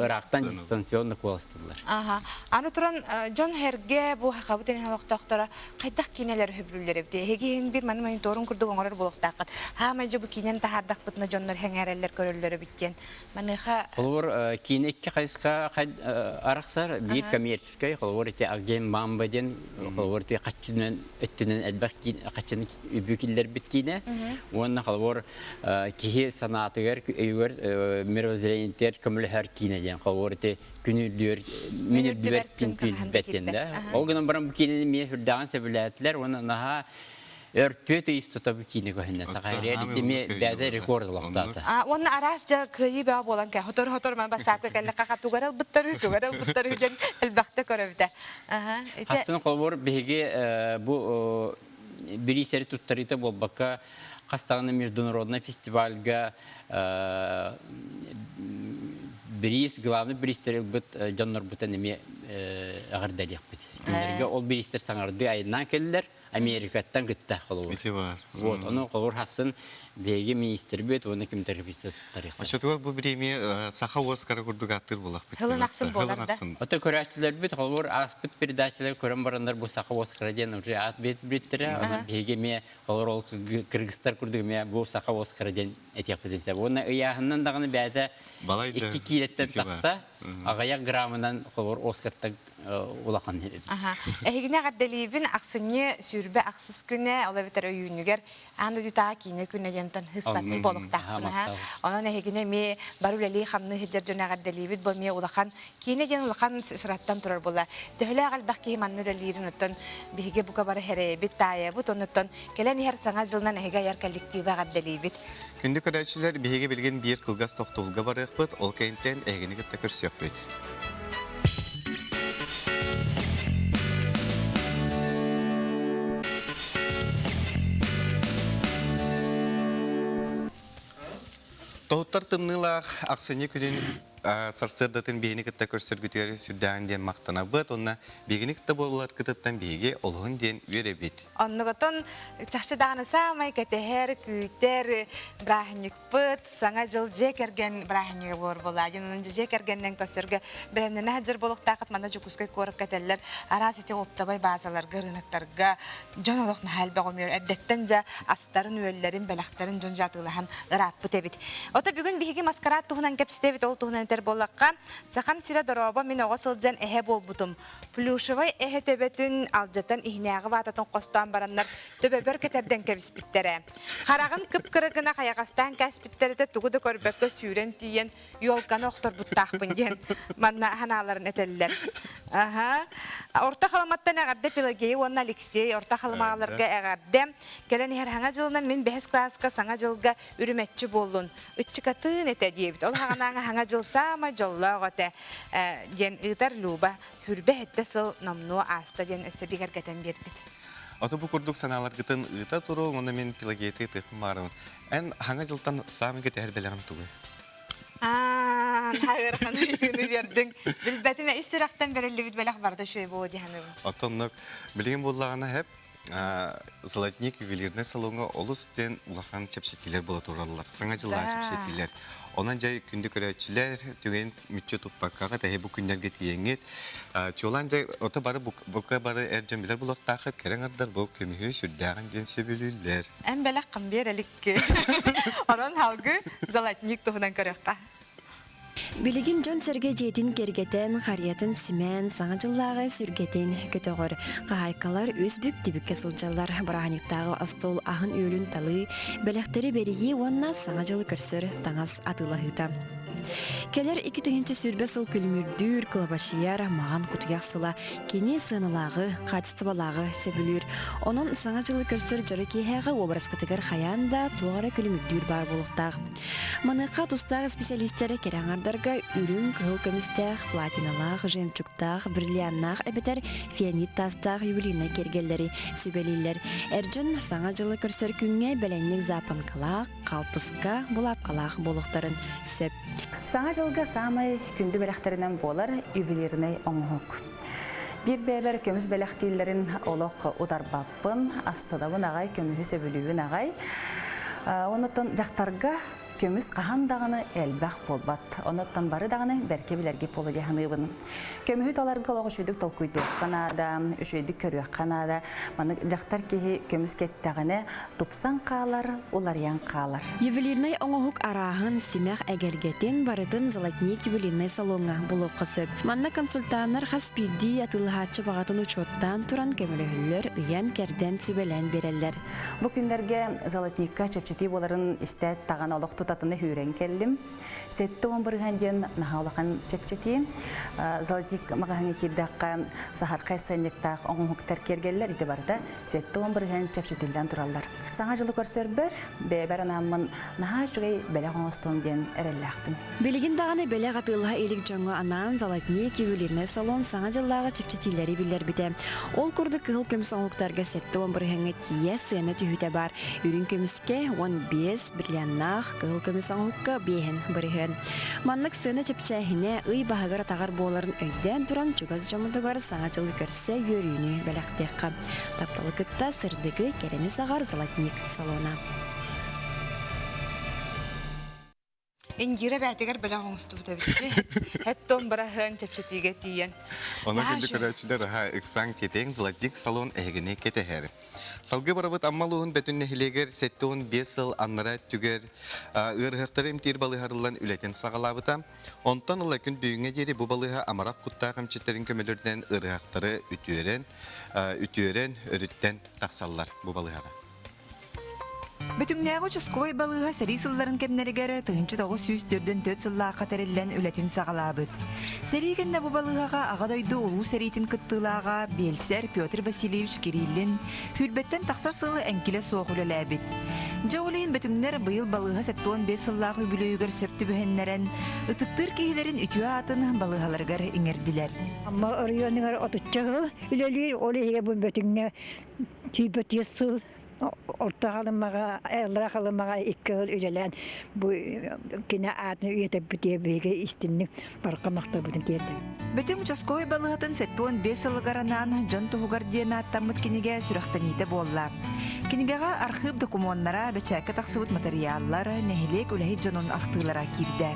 ыраахтан дистанционно куоластыыллар. Аха. Аны туран дьон сэргэ бу хахабыт иһин олохтоохторо хайдах киинэлэр сөбүлүүллэр эбит. Эһиги иһин биир маны мониторун курдук оҥорор буолуохтааххыт. Хаамай дьэ бу киинэни таһаардахпытына дьоннор сэҥээрэллэр көрөллөр эбит диэн. Маныаха Холобур, киинэ икки хайысха арахсар. Биир коммерческай, холобур, ити Агген Мамба диэн, холобур, ити хаччынан өттүнэн элбэх хаччыны үбү киллэрбит киинэ. Уонна холобур, киһи санаатыгар, өйүгэр мировоззрениетигэр көмөлөһөр киинэ диэн. Холобур, ити күн үрдүгэр, мин үрдүбэр күн күүрбэт диэн да. Ол гынан баран бу киинэни эмиэ сүрдээҕин сөбүлээтилэр уонна наһаа Өртүө тыйыс тута бу киинэ көһүннэ. Саха реалити эмиэ бэйэтэ рекорд олохтоото. Уонна араас дьа кыайыы бөҕө буолан кэ хотор-хотор ман бассаапка кэллэххэ тугар ылбыттар тугар ылбыттар диэн элбэхтэ көрөбүтэ. Хастын холобур биһиги бу бириисэри туттарыыта буолбакка хас даҕаны международный фестивальга бириис главный бириистэри ылбыт дьоннорбутун эмиэ эҕэрдэлиэхпит. Кинилэргэ ол бириистэр саҥардыы айаннаан кэллилэр. Америкаттан кытта холобур. Ити бар. Вот, ону холобур хассын биһиги министрбит уонна ким тарихтар. Оччотугар бу бириэмийэ саха Оскара курдук ааттыыр буолахпыт. Хылын ахсын буолар да. Ото көрөөччүлэрбит холобур ааспыт передачалар көрөн бараннар бу саха Оскара диэн уже аат биэрбиттэрэ. Онон биһиги эмиэ холобур ол кыргызтар курдук эмиэ бу саха Оскара диэн этиэхпитин сөп. Уонна ыйааһынынан даҕаны бэйэтэ икки киилэттэн тахса аҕыйах граммынан холобур Оскартан улахан Эһигини эҕэрдэлиибин ахсынньы 20 ахсыс күнэ, ол эбэтэр өйүүнүгэр аан дойдутааҕы киинэ күнэ диэнтэн хыспаттыы буолуохтаахпын аха. Онон эһигини эмиэ бары үлэлии хамныы сылдьар дьон эҕэрдэлиибит. Бу эмиэ улахан киинэ диэн улахан сыраттан турар буолла. Төһөлөөх элбэх киһи манна үлэлиирин оттон биһиги бука бары хэрэйэбит, таайабыт. Оннуттан кэлэн иһэр саҥа дьылынан эһиги айар коллективы эҕэрдэлиибит. Күндү көрөөччүлэр, биһиги билигин биир кылгас тохтобулга барыахпыт, ол кэнниттэн эһигини кытта көрсүөхпүт. Тоһуттар тымныылаах ахсынньы күнүн сарсыардатын биһини кытта көрсөргүтүгэр сүрдээҕин диэн махтанабыт уонна биһигини кытта буолларгытыттан биһиги олуһун диэн үөрэбит. Оннугутун чахчы даҕаны саамай кэтэһэр, күүтэр бырааһынньыкпыт Саҥа дьыл дьиэ кэргэн бырааһынньыга буолар буолаа. Онон дьиэ кэргэнинэн көрсөргө бэлэмнэнэ сылдьар буолуохтааххыт. Манна Дьокуускай куоракка этэллэр араас ити оптовай баазаларга, рыноктарга дьон олох наһаа элбэх өмүөр. Эрдэттэн дьэ астарын-үөллэрин, бэлэхтэрин дьон дьэ атыылаһан ырааппыт эбит. Ото бүгүн биһиги маскарад туһунан кэпсэтэбит. Ол туһунан этэр буоллахха, Сахам сирэ дорообо мин оҕо сылдьан эһэ буолбутум. Плюшевай эһэ төбөтүн алдьатан иһинээҕи ваататын хостоон бараннар төбөбөр кэтэрдэн кэбиспиттэрэ. Хараҕын кып-кыра гына хайаҕастаан кээспиттэритэ тугу да көрбөккө сүүрэн тиийэн елканы охторбуттаахпын диэн манна ханааларын этэллэр. Аха. Орто Халыматтан эҕэрдэ Пелагея уонна Алексей Орто Халымааларга эҕэрдэ. Кэлэн иһэр саҥа дьылынан мин бэһис кылааска саҥа дьылга үрүмэччи буоллун. Ыччыкатын этэ диэбит. Ол хаҕанааҥа саҥа дьыл саамай дьоллоох этэ диэн ыытар Люба. Хүрбэ сэттэ сыл номнуо ааста диэн өссө бигэргэтэн биэрбит. Ото бу курдук санааларгытын ыыта туруҥ уонна мин Пелагеяты ыытыахпын баарыбын. Эн хаҥа дьылтан саамай кэтэһэр бэлэҕин тугуй? Аа, ыарахан ыйытыыны биэрдиҥ. Билбэтим, ис сүрэхтэн бэриллибит бэлэх барыта үчүгэй буолуо дии саныыбын. Оттон билигин буоллаҕына хэп Золотник ювелирнай салоҥҥа олус диэн улахан чэпчэтиилэр буола тураллар. Саҥа дьыллаах чэпчэтиилэр. Онон дьэ күндү көрөөччүлэр түгэн мүччү туппаккаҕа тэһи бу күннэргэ тиийэҥҥит. Чуолаан дьэ ото бары бука бары эр дьон билэр булуохтааххыт кэрэ аҥардар бу көмүһү сүрдээҕин диэн сөбүлүүллэр. Эн бэлэх биэр эликки. Онон салгыы золотник туһунан көрүөххэ. Билигин дьон-сэргэ дьиэтин киэргэтэн, харыйатын симээн, Саҥа дьыллааҕы сүргэтин көтөҕөр. Хаһаайкалар үс бүк түбүккэ сылдьаллар. Бырааһынньыктааҕы остуол аһын-үөлүн талыы, бэлэхтэри бэрийии уонна Саҥа дьылы көрсөр таҥас атыылаһыыта. Кэлэр 2020 сыл күлүмүрдүүр, кылабачыйар, маҕан кутуйах сыла кини сыаналааҕы, хаачыстыбалааҕы сөбүлүүр. Онон Саҥа дьылы көрсөр дьоро киэһээҕи уобараскытыгар хайаан да туох эрэ күлүмүрдүүр баар буолуохтаах. Маныаха тустаах исписэлиистэр кэрэ аҥардарга үрүҥ, кыһыл көмүстээх, платиналаах, жемчугтаах, бриллианнаах эбэтэр фианит таастаах ювелирнай киэргэллэри сүбэлииллэр. Эр дьон Саҥа дьылы көрсөр күҥҥэ бэлэнньик запонкалаах, хаалтыска, булаапкалаах буолуохтарын сөп. Саҥа дьылга саамай күндү бэлэхтэринэн буолар ювелирнай оҥоһук. Биир бэйэбэр көмүс бэлэхтииллэрин олох утарбаппын, астынабын аҕай, көмүһү сөбүлүүбүн аҕай. Онуттан дьахтарга көмүс хаһан даҕаны элбэх буолбат. Онуттан бары даҕаны бэркэ билэргит буолуо дии саныыбын. Көмүһү таларга олох үчүгэйдик толкуйдуохха наада, үчүгэйдик көрүөххэ наада. Маннык дьахтар киһи көмүс кэттэҕинэ тупсан хаалар, уларыйан хаалар. Ювелирнай оҥоһук арааһын, симэх эгэлгэтин барытын Золотник ювелирнай салоҥҥа булуохха сөп. Манна консультаннар хас биирдии атыылаһааччы баҕатын учуоттаан туран көмөлөһөллөр, ыйан-кэрдэн, сүбэлээн биэрэллэр. Бу күннэргэ Золотникка чэпчэтии буоларын истээт даҕаны олох тутатына сүүрэн кэллим. 70% диэн наһаа улахан чэпчэтии. Золотник маҕаһыыҥҥа киирдэххэ саһархай сыанньыктаах оҥоһуктар киэргэллэр ити барыта 70% чэпчэтиллэн тураллар. Саҥа дьылы көрсөрбөр бэйэбэр анааммын наһаа үчүгэй бэлэх оҥостуом диэн эрэллээхпин. Билигин даҕаны бэлэх атыылаһа илик дьоҥҥо анаан Золотник ювелирнай салон саҥа дьыллааҕы чэпчэтиилэри биллэрбитэ. Ол курдук кыһыл көмүс оҥоһуктарга 70 бырыһыаҥҥа тиийэ сыана түһүүтэ баар. Үрүҥ көмүскэ 15 бриллианнаах, кыһыл көмүс оҥоһукка биэһин бырыһыан. Маннык сыана чэпчээһинэ ый баһыгар-атаҕар буоларын өйдөөн туран чугас дьоммутугар саҥа дьылы көрсө үөрүүнү бэлэхтиэххэ. Тапталы кытта сырдыгы, кэрэни саҕар Золотник салона. Индира бээтигэр бэлэх оҥостубут эбит. Хэттон быраһыан чэпчэтиигэ тиийэн. Ону күндү көрөөччүлэр аха ыксаң тиэтэйиҥ Золотник салон эһигини кэтэһэр. Салгыы барабыт Амма улууһун Бөтүн нэһилиэгэр 75 сыл аннараа өттүгэр ыарыһахтары эмтиир балыыһарыллан үлэтин саҕалаабыта. Онтон ыла күн бүгүҥҥэ диэри бу балыыһа амарах куттаах эмчиттэрин көмөлөрүнэн ыарыһахтары үтүөрэн, үтүөрэн, өрүттэн тахсаллар бу балыыһаҕа. Бөтүҥнээҕи участковай балыыһа сэрии сылларын кэмнэригэр 1944 сыллаахха тэриллэн үлэтин саҕалаабыт. Сэрии кэннэ бу балыыһаҕа Аҕа дойду Улуу сэриитин кыттыылааҕа биэлсэр Петр Васильевич Кириллин сүүрбэттэн тахса сыл эҥкилэ суох үлэлээбит. Дьэ ол иһин бөтүҥнэр быйыл балыыһа 75 сыллаах үбүлүөйүгэр сөп түбэһиннэрэн, ытыктыыр киһилэрин үтүө аатын балыыһаларыгар иҥэрдилэр. Амма оройуонугар отучча сыл үлэлиир, ол иһигэр бу Бөтүҥҥэ сүүрбэ сыл Орто Халымаҕа, Аллара Халымаҕа икки сыл үлэлээн бу кини аатын үйэтиппитигэр биһиги истинник барҕа махталбытын тиэрдэбит. Бөтүҥ участковай балыыһатын 75 сылыгар анаан дьон туһугар диэн ааттаммыт кинигэ сүрэхтэниитэ буолла. Кинигэҕэ архыып докумуоннара, бэчээккэ тахсыбыт матырыйааллар, нэһилиэк үлэһит дьонун ахтыылара киирдэ.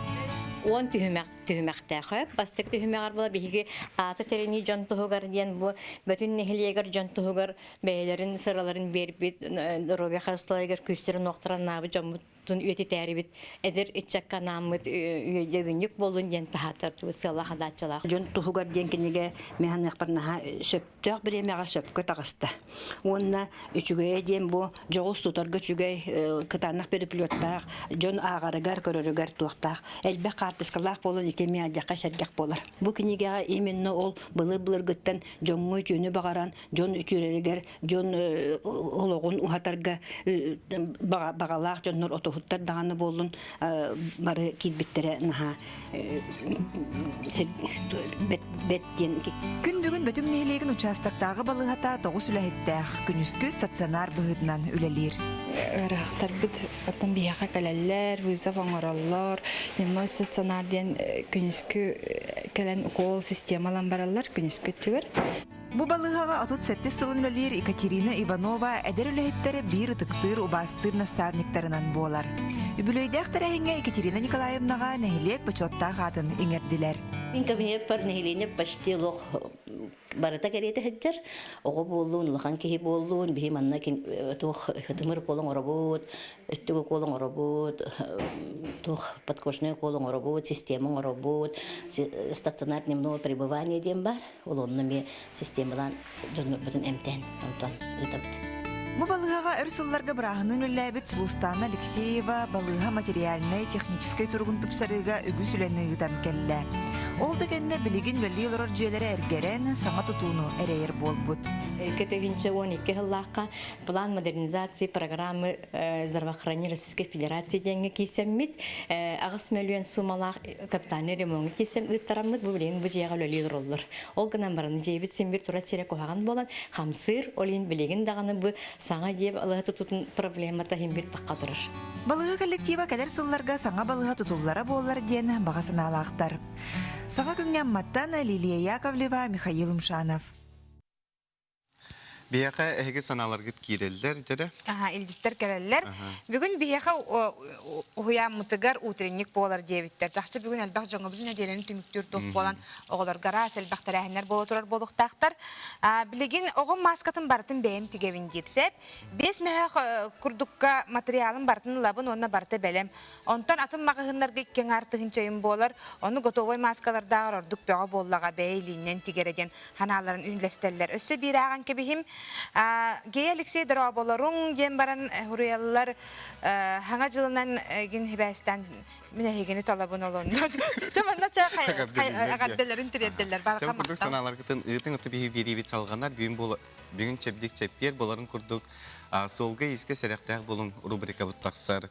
Уон түһүмэх түһүмэхтээх. Бастакы түһүмэҕэр була биһиги ааты тэринии дьон туһугар диэн бу бөтүн нэһилиэгэр дьон туһугар бэйэлэрин сыраларын биэрбит доруобуйа харысталарыгар күүстэрин уохтараннаабыт дьоммутун үйэтитээрибит эдэр ыччакка анааммыт өйдөбүнньүк буоллун диэн таһааттардыбыт сыаллаах хадааччылаах. Дьон туһугар диэн кинигэ мин саныахпар наһаа сөптөөх бириэмэҕэ сөпкө таҕыста. Уонна үчүгэйэ диэн бу дьоҕус тутарга үчүгэй кытаанах переплеттаах дьон ааҕарыгар, көрөрүгэр туохтаах элбэх хаартыскалаах буолан ити эмиэ алдьархай сэргэх буолар. Бу кинигэҕэ именно ол былыр-былыргыттан дьоҥҥо үтүөнү баҕаран дьон үтүөрэригэр, дьон олоҕун уһатарга баҕалаах дьоннор отоһуттар даҕаны буоллун бары киирбиттэрэ наһаа бэт диэн. Күн бүгүн Бөтүҥ нэһилиэгин учаастактааҕы балыыһата тоҕус үлэһиттээх, күнүскү стационар быһыытынан үлэлиир. Ыарыһахтарбыт оттон биһиэхэ кэлэллэр, вызов оҥороллор. Дневной стационар диэн күнүскү кэлэн укол системалан бараллар күнүскү өттүгэр. Бу балыыһаҕа 37 сылын үлэлиир Екатерина Иванова эдэр үлэһиттэрэ биир ытыктыыр, убаастыыр наставниктарынан буолар. Үбүлүөйдээх тэрээһиҥҥэ Екатерина Николаевнаҕа нэһилиэк бочуоттаах аатын иҥэрдилэр. Мин кабинеппар нэһилиэнньэ почти олох барыта кэриэтэ сылдьар. Оҕо буоллун, улахан киһи буоллун, биһи манна туох тымыр укуол оҥоробут, өттүк укуол оҥоробут, туох подкожный укуол оҥоробут, система оҥоробут, стационар дневного пребывания диэн баар. Ол онно эмиэ системалаан дьоннорбутун эмтээн онтон ыытабыт. Бу балыыһаҕа өр сылларга бырааһынан үлэлээбит Сулустаана Алексеева балыыһа материальнай, техническэй туругун тупсарыыга үгүс үлэни ыытан кэллэ. Ол да кэннэ билигин үлэлии олорор дьиэлэрэ эргэрэн, саҥа тутууну эрэйэр буолбут. 2012 сыллаахха план модернизации программы здравоохранения Российской Федерации диэҥҥэ киирсэммит, 8 мөлүйүөн суумалаах капитальный ремоҥҥа киирсэн ыыттараммыт, бу билигин бу дьиэҕэ үлэлии олороллор. Ол гынан баран дьиэбит син биир турар сирэ куһаҕан буолан хамсыыр, ол иһин билигин даҕаны бу саҥа дьиэ балыыһа тутуутун проблемата иһин биир тахха турар. Балыыһа коллектива кэлэр сылларга саҥа балыыһа тутуллара буоллар диэн баҕа санаалаахтар. Саҥа күҥҥэ Амматтан Лилия Яковлева, Михаил Умшанов. Биһиэхэ эһиги санааларгыт киирэллэр дьэрэ? Аха, илдьиттэр кэлэллэр. Бүгүн биһиэхэ уһуйааммытыгар утренник буолар диэбиттэр. Чахчы бүгүн элбэх дьоҥҥо бүтүн нэдиэлэни түмүктүүр туох буолан оҕолорго араас элбэх тэрээһиннэр буола турар буолуохтаахтар. Билигин оҕом мааскатын барытын бэйэм тигэбин диир сөп. Биэс мөһөөх курдукка материалын барытын ылабын уонна барыта бэлэм. Онтон атын маҕаһыыннарга икки аҥаар тыһыынчайым буолар. Ону готовай мааскалардааҕар ордук бөҕө буоллаҕа бэйэ илииннэн тигэрэ диэн ханааларын үллэстэллэр. Өссө биир ааҕан кэбиһим. Гея Алексей дорооболоруҥ диэн баран суруйаллар хаҥа дьылынан гин хибээстэн мин эһигини талабын олонно. Чэ манна чэ эҕэрдэлэрин тириэрдэллэр. Чэ курдук санааларгытын ыытыҥ оту биһи биэриибит салҕанар бүгүн буола бүгүн чэбдик чэппиэр боларын курдук суолга иискэ сэрэхтээх булуҥ рубрикабыт тахсар.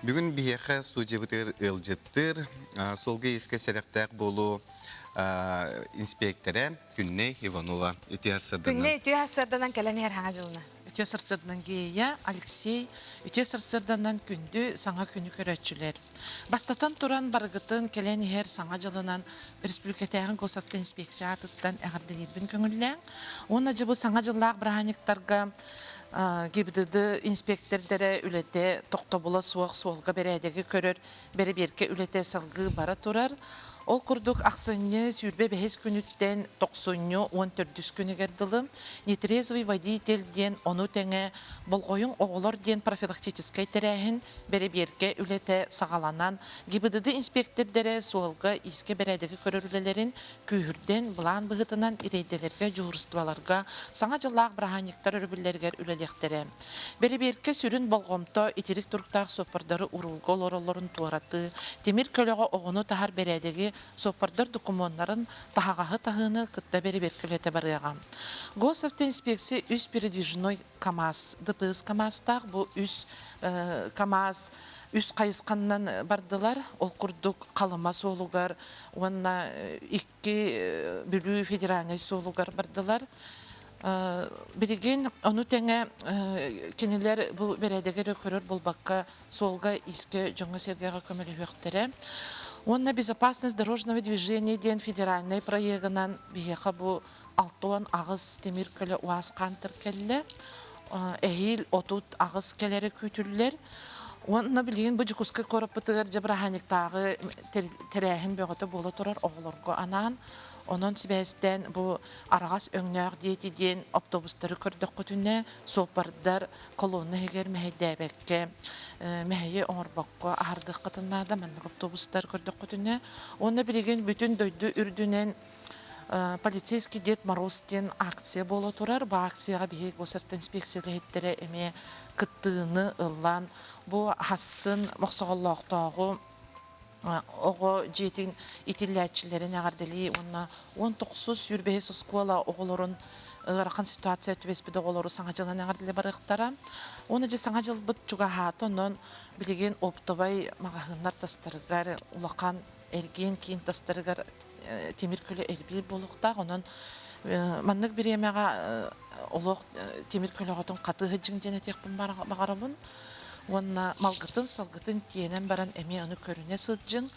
Бүгүн биһиэхэ студиябытыгар ыалдьыттыыр суолга иискэ сэрэхтээх буолуу инспиэктэрэ Күннэй Иванова үтүө сарсыарданан. Күннэй үтүө сарсыарданан кэлэн иһэр хаҥа дьылына. Үтүө сарсыарданан Гея, Алексей, үтүө сарсыарданан күндү саҥа күнү көрөөччүлэр. Бастатан туран барыгытын кэлэн иһэр саҥа дьылынан республикатааҕы госавтоинспекция аатыттан эҕэрдэлиирбин көҥүллээҥ. Уонна дьэ бу саҥа дьыллаах бырааһынньыктарга ГИБДД инспектордара үлэтэ тохтобула суох суолга бэрээдэги көрөр бэрэбиэркэ үлэтэ салгыы бара турар. Ол курдук ахсынньы 25 күнүттэн тохсунньу 14 күнүгэр дылы «Нетрезвый водитель» диэн ону тэҥэ «Болҕойуҥ оҕолор» диэн профилактическай тэрээһин бэрэбиэркэ үлэтэ саҕаланан ГИБДД инспиэктэрдэрэ суолга иискэ бэрээдэги көрөр үлэлэрин күүһүрдэн, былаан быһыытынан рейдэлэргэ, дьуһуурустубаларга, Саҥа дьыллаах бырааһынньыктар өрөбүллэригэр үлэлиэхтэрэ. Бэрэбиэркэ сүрүн болҕомто итирик туруктаах суоппардары уруулга олороллорун туоратыы, тимир көлөҕө оҕону таһар бэрээдэги, суоппардар докумуоннарын, таһаҕаһы таһыыны кытта бэрэбиэркэ үлэтэ барыаҕа. Госавтоинспекция үс передвижной КАМАЗ, ДПС КАМАЗтаах бу үс КАМАЗ үс хайысханнан бардылар. Ол курдук Халыма суолугар уонна икки Бүлүү федеральнай суолугар бардылар. Билигин ону тэҥэ кинилэр бу бэрээдэги эрэ көрөр буолбакка, суолга иискэ дьоҥҥо-сэргэҕэ көмөлөһүөхтэрэ. Уонна «Безопасность дорожного движения» диэн федеральнай проегынан биһиэхэ бу 68 тимир көлө УАЗ-Хантер кэллэ. Эһиил 38 кэлэрэ күүтүллэр. Уонна билигин бу Дьокуускай куораппытыгар дьэ бырааһынньыктааҕы тэрээһин бөҕөтө буола турар оҕолорго анаан. Онон сибээстээн бу араҕас өҥнөөх диэти диэн автобустары көрдөххүтүнэ суоппардар колонна иһигэр мэһэйдээбэккэ, мэһэйи оҥорбокко аһардыаххытын наада маннык автобустар көрдөххүтүнэ. Уонна билигин бүтүн дойду үрдүнэн Полицейский Дед Мороз диэн акция буола турар. Бу акцияҕа биһиги госавтоинспекция үлэһиттэрэ эмиэ кыттыыны ыллаан, бу хассын Мохсоҕоллоохтооҕу оҕо дьиэтин итиллээччилэрин эҕэрдэлии уонна 19 сүүрбэһис оскуола оҕолорун ыарахан ситуация түбэспит оҕолору Саҥа дьылынан эҕэрдэлии барыахтара. Уонна дьэ Саҥа дьылбыт чугаһаата, онон билигин оптовай маҕаһыыннар тастарыгар улахан эргиэн киин тастарыгар тимир көлө элбиир буолуохтаах. Онон маннык бириэмэҕэ олох тимир көлөҕөтүн хатыы сылдьыҥ диэн этиэхпин баҕарабын. Уонна малгытын, салгытын тиэнэн баран эмиэ ону көрүнэ сылдьыҥ.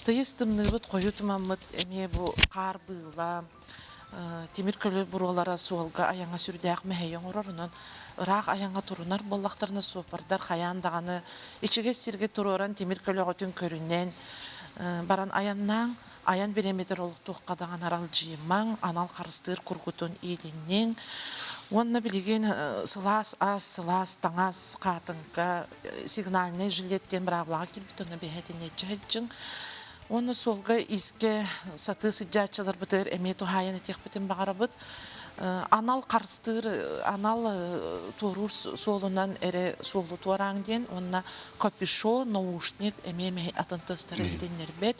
Тыйыс тымныыбыт, хойуу тумаммыт эмиэ бу хаар быыла, тимир көлө буруолара суолга айаҥҥа сүрдээх мэһэйи оҥорор. Онон ыраах айаҥҥа турунар буоллахтарына суоппардар хайаан даҕаны ичигэс сиргэ туруоран тимир көлөҕүтүн көрүнэн баран айаннааҥ. Айан бириэмэтигэр олохтуохха даҕаны аралдьыйымаҥ, анал харыстыыр кургутун иилинниҥ. Уонна билигин сылаас ас, сылаас таҥас, хаатыҥка, сигнальный жилет диэн быраабылаҕа киирбит, онно бэһэтиннэччи сылдьыҥ. Уонна суолга-иискэ сатыы сылдьааччыларбытыгар эмиэ туһаайан этиэхпитин баҕарабыт. Анал харыстыыр, анал туоруур суолунан эрэ суолу туорааҥ диэн уонна капюшон, наушник эмиэ атын тыастары иһитиннэрбэт.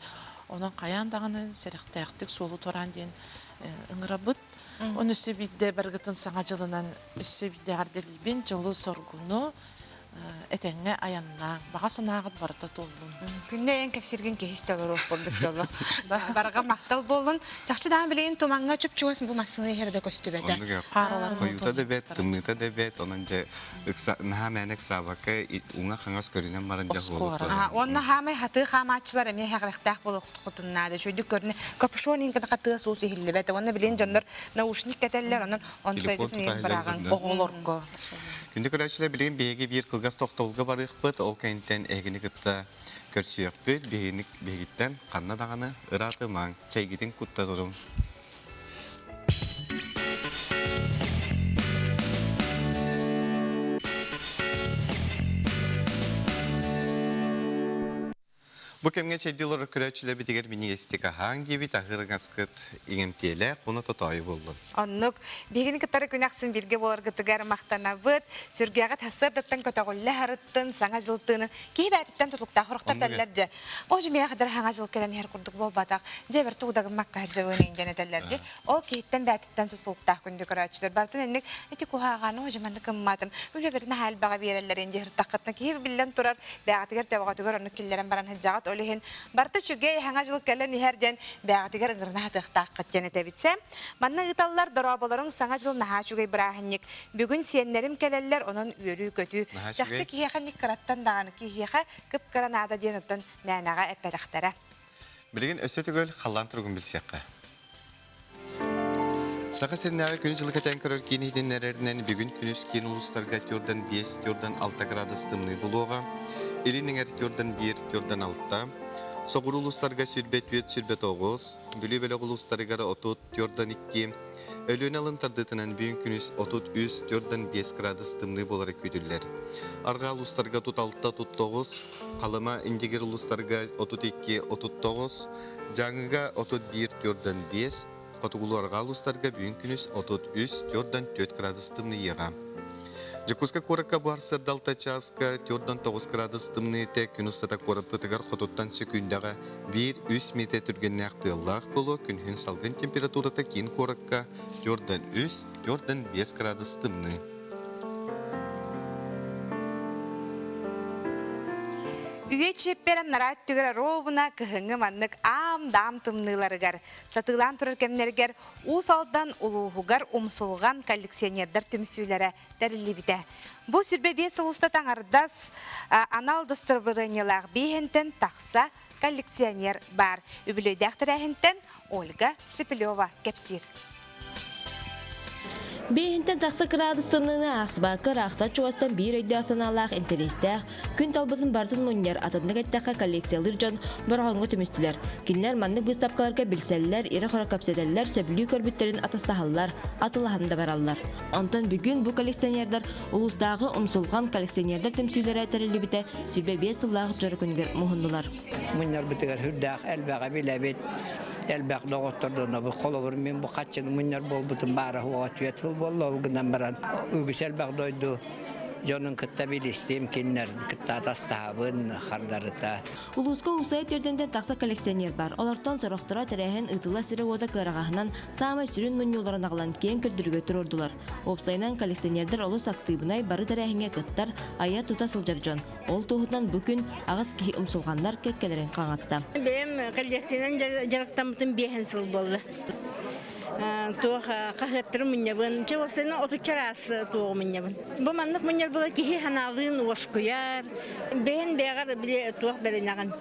Онон хайаан даҕаны сэрэхтээхтик суолу туораан диэн ыҥырабыт. Оны өссө биирдэ барыгытын саҥа дьылынан өссө биирдэ эҕэрдэлиибин, дьолу-соргуну этэҥҥэ айаннааҥ, баҕа санааҕыт барыта туоллун. Күннэ эн кэпсиргин киһи истэ олоруох курдук дьоло. Барҕа махтал буоллун. Чахчы даҕаны билигин тумаҥҥа чуп-чугас бу массыына иһэр да көстүбэтэ. Хойуута да бэт, тымныыта да бэт, онон дьэ наһаа мээнэ ыксаабакка уҥа-хаҥас көрүнэн баран дьэ Уонна хаамай хатыы хаамааччылар эмиэ хэҕрэхтээх буолуоххутун наада. Үчүгүйдүк көрүнэ капюшон иҥкэ тыас уус иһиллибэт. Уонна билигин дьоннор наушник кэтэллэр, онон Телефон тута быраҕан оҕолорго. Күндү көрөөччүлэр, билигин биһиги биир кылгас тохтобулга барыахпыт. Ол кэнниттэн эһигини кытта көрсүөхпүт. Биһигини биһигиттэн ханна даҕаны ыраатымаҥ, чэйгитин кутта туруҥ. Бу кэмҥэ чэйдии олорор көрөөччүлэрбитигэр минньигэстик аһааҥ диэбит аһыыр аҥаскыт иҥэмтиэлээх уонна тотоойу буоллун. Оннук. Биһигини кытары күн ахсын бииргэ буоларгытыгар махтанабыт. Сүргэҕит сарсыардаттан көтөҕүллэ сарыттын, саҥа дьыл тыынын. Киһи бээтиттэн тутулуктаах орохтор этэллэр дьэ. О, дьэ, миэхэ дара саҥа дьыл кэлэн иһэр курдук буолбатах. Дьэ, бэр тугдагыммакка сылдьабын диэн этэллэр дии. Ол киһиттэн бээтиттэн тутулуктаах күндү көрөөччүлэр. Барытын инник ити куһаҕаны, о, дьэ, маннык гымматым. Үлэбэрин наһаа элбэҕи биэрэллэрин дии сырыттаххытына киһи биллэн турар бэҕэтигэр төбөҕөтүгэр оннук киллэрэн баран сылдьаҕыт. Ол иһин барыта үчүгэй, саҥа дьыл кэлэн иһэр диэн бэҕэтигэр ыҥырына сатыахтааххыт диэн этэбит. Манна ыыталлар дорооболоруҥ саҥа дьыл наһаа үчүгэй бырааһынньык. Бүгүн сиэннэрим кэлэллэр, онон үөрүү-көтүү. Чахчы киһиэхэ ник кыраттан даҕаны киһиэхэ кып-кыра наада диэн оттон мээнэҕэ эппэтэхтэрэ. Билигин өссө төгүл халлаан туругун билсиэххэ. Саха сиринээҕи күнү-дьылы кэтээн көрөр киин иһитиннэрэринэн бүгүн күнүс киин улуустарга төрдөн 5, төрдөн 6 градус тымныы булуоҕа. Илин эҥэр төрдөн 1, төрдөн 6. Соҕуруу улуустарга 24, 29, Бүлүү бөлөх улуустарыгар 30, төрдөн 2, Өлүөнэ алын тардыытынан бүгүн күнүс 33, төрдөн 5 градус тымныы буолара күүтүллэр. Арҕаа улуустарга 36, 39, Халыма, Индигир улуустарга 32, 39, Дьааҥыга 31 төрдөн 5, хотугулуу-арҕаа улуустарга бүгүн күнүс 33 төрдөн 4 градус тымныйыаҕа. Дьокуускай куоракка бу сарсыарда 6 чааска төрдөн 9 градус тымныыта күн устата куораппытыгар хотуттан сөкүүндэҕэ 1-3 миэтэ түргэннээх тыаллаах буолуо, күнүһүн салгын температурата киин куоракка төрдөн 3, төрдөн 5 градус тымныы. Үйэ чиэппэрэ анараа өттүгэр оруобуна кыһыҥҥы маннык аам-даам тымныыларыгар, сатыылаан турар кэмнэригэр Уус Алдан улууһугар умсулҕан коллекционердар түмсүүлэрэ тэриллибитэ. Бу 25 сыл устата аҥардас анал дастабырыанньалаах биэһинтэн тахса коллекционер баар. Үбүлүөйдээх тэрээһинтэн Ольга Шепелева кэпсиир. Биэһинтэн тахса кыраадыс тымныыны аахсыбакка ыраахтан чугастан биир өйдөөх санаалаах интэриэстээх, күн талбытын барытын мунньар, атыннык эттэххэ коллекциялыыр дьон Бороҕоҥҥо түмүстүлэр. Кинилэр маннык быыстапкаларга билсэллэр, ирэ-хоро кэпсэтэллэр, сөбүлүү көрбүттэрин атастаһаллар, атылаһан да бараллар. Онтон бүгүн бу коллекционердар улуустааҕы умсулҕан коллекционердар түмсүүлэрэ тэриллибитэ 25 сыллаах дьоро күнүгэр муһуннулар. Мунньарбытыгар сүрдээх элбэҕи билэбит, элбэх доҕоттордонобут. Холобур, мин бу хаччыны мунньар буолбутум баара суоҕа түөрт сыл буолла, ол гынан баран үгүс элбэх дойду дьонун кытта билистим, кинилэр кытта атастаһабын хардарыта. Улууска уусайа төрдүнтэн тахса коллекционер бар. Олортон сорохторо тэрээһин ыытылла сирэ-уота кыараҕаһынан саамай сүрүн мунньууларын аҕалан киэҥ көрдөрүүгэ туруордулар. Уопсайынан коллекционердар олус актыыбынай, бары тэрээһиҥҥэ кыттар, айа-тута сылдьар дьон. Ол туоһутунан бу күн аҕыс киһи умсулҕаннар кэккэлэрин хаҥатта. Бэйэм коллекциянан дьарыктаммытым биэһэн сыл буолла. Туох хаһыаттары мунньабын. Чэ, уопсайынан отучча араас туоҕу мунньабын. Бу маннык мунньар буола киһи санаалыын уоскуйар. Бэйэн бэйэҕэр били туох бэринэҕин.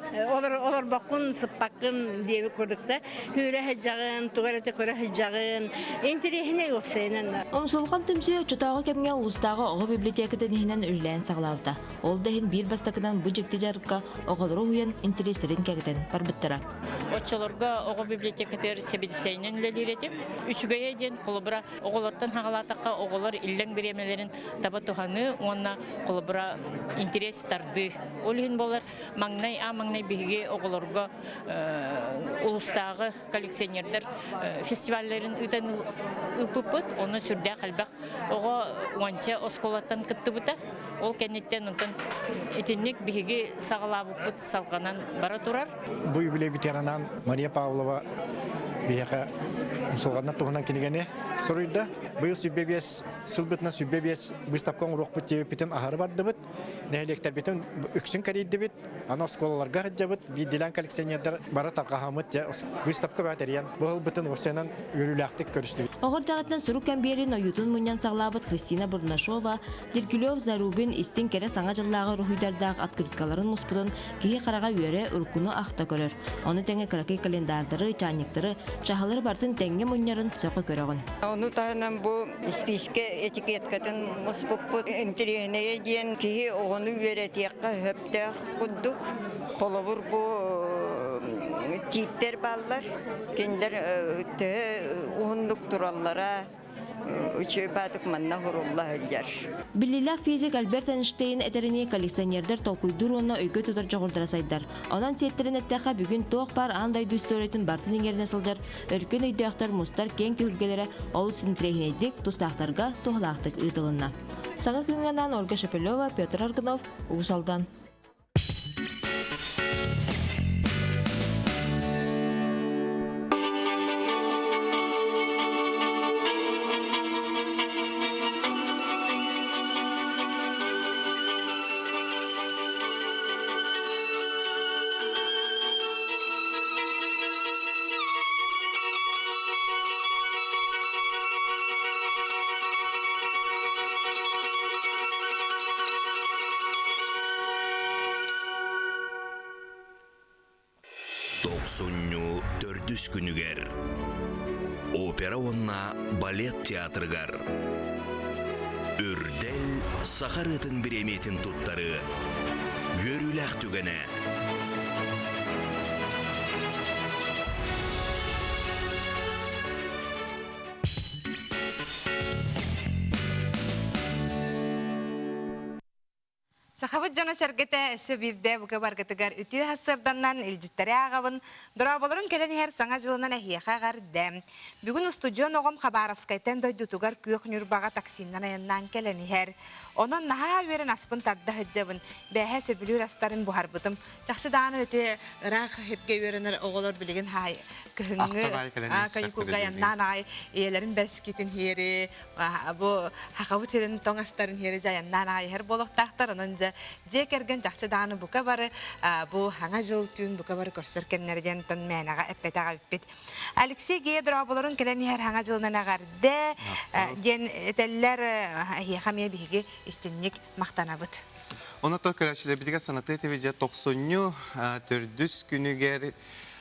Олорбоккун, сыппаккын диэбит курдук да. Күүрэ сылдьаҕын, тугу эрэ көрө сылдьаҕын. Интэриэһинэй уопсайынан. Умсулҕан түмсүү оччотооҕу кэмҥэ улуустааҕы оҕо библиотекатын иһинэн үлэлээн саҕалаабыта. Ол да иһин биир бастакынан бу дьикти дьарыкка оҕолору уһуйан интэриэстэрин кэгэтэн барбыттара. Оччолорго оҕо библиотекатыгар сэбиэдиссэйинэн үлэлиир этим. Үчүгэйэ диэн холобура оҕолортон хаҕалаатахха оҕолор иллэҥ бириэмэлэрин таба туһаныы уонна холобура интэриэс тардыы. Ол иһин буолар маҥнай аа маҥнай биһиги оҕолорго улуустааҕы коллекционердар фестивалларын ыытан ыыппыппыт. Онно сүрдээх элбэх оҕо уонча оскуолаттан кыттыбыта. Ол кэнниттэн онтон итинник биһиги саҕалаабыппыт салҕанан бара турар. Бу юбилей ветеранан Мария Павлова биһиэхэ умсулҕаннар туһунан кинигэни суруйда. Быйыл 105 сылбытынан 105 быыстапка оҥоруохпут диэбиппитин аһары бардыбыт. Нэһилиэктэрбитин үксүн кэрийдибит. Аны оскуолаларга сылдьабыт. Биирдиилээн коллекционердар бары тарҕаһаммыт быыстапка бөҕө тэрийэн бу ылбытын уопсайынан үөрүүлээхтик көрүстүбүт. Оҕо эрдэҕиттэн сурук кэмбиэрин ойуутун мунньан саҕалаабыт Христина Бурнашова, Дергилев Зарубин истиҥ кэрэ саҥа дьыллааҕы уруһуйдардаах открыткаларын муспутун киһи хараҕа үөрэ, уруккуну ахта көрөр. Ону тэҥэ кыракый календардары, чаанньыктары, чаһылары барытын тэҥҥэ мунньарын сөҕө көрөҕүн. Ону таһынан бу испиискэ этикеткатын муспуппут интэриэһинэйэ диэн киһи оҕону үөрэтиэххэ сөптөөх курдук. Холобур, бу тииттэр бааллар. Кинилэр төһө уһуннук тураллара үчүгэй баатык манна хурулла сылдьар. Биллиилээх физик Альберт Эйнштейн этэринии коллекционердар толкуйдуур уонна өйгө тутар дьоҕурдара сайдар. Онон сиэттэрин эттэххэ, бүгүн туох баар аан дойду историятын барытын иҥэринэ сылдьар өркөн өйдөөхтөр мустар киэҥ түһүлгэлэрэ олус интэриэһинэйдик, тустаахтарга туһалаахтык ыытылынна. Саҥа күҥҥэ анаан Ольга Шепелева, Петр Аргунов, Уус Алдан. Тохсунньу төрдүс күнүгэр Опера уонна балет театрыгар Үрдэл саха ырыатын бириэмийэтин туттарыы үөрүүлээх түгэнэ. Сахабыт дьоно-сэргэтэ өссө биирдэ бука баргытыгар үтүө сарсыарданнан илдьиттэри ааҕабын. Дорооболорун кэлэн иһэр Саҥа дьылынан эһиэхэ эҕэрдэ. Бүгүн устудьуон оҕом Хабаровскайтан дойдутугар Күөх Ньурбаҕа таксиннан айаннаан кэлэн иһэр. Онон наһаа үөрэн аспын тарда сылдьабын. Бээһэ сөбүлүүр астарын буһарбытым. Чахчы даҕаны ити ыраах сиргэ үөрэнэр оҕолор билигин хаай кыһыҥҥы каникулга айаннаан аҕай ийэлэрин бэскитин иһиэри бу хахабыт сирин тоҥ астарын иһиэри дьайаннаан аҕай иһэр буолуохтаахтар. Онон дьэ дьиэ кэргэн чахчы даҕаны бука бары бу хаҥа дьыл түүн бука бары көрсөр кэмнэрэ диэн тон мээнэҕэ эппэтэх эбиппит. Алексей Гея дорооболорун кэлэн иһэр хаҥа дьылынан эҕэрдэ диэн этэллэр эһиэхэ эмиэ биһиги истинник махтанабыт. Онон көрөөччүлэрбитигэр санатыы этибит тохсунньу төрдүс күнүгэр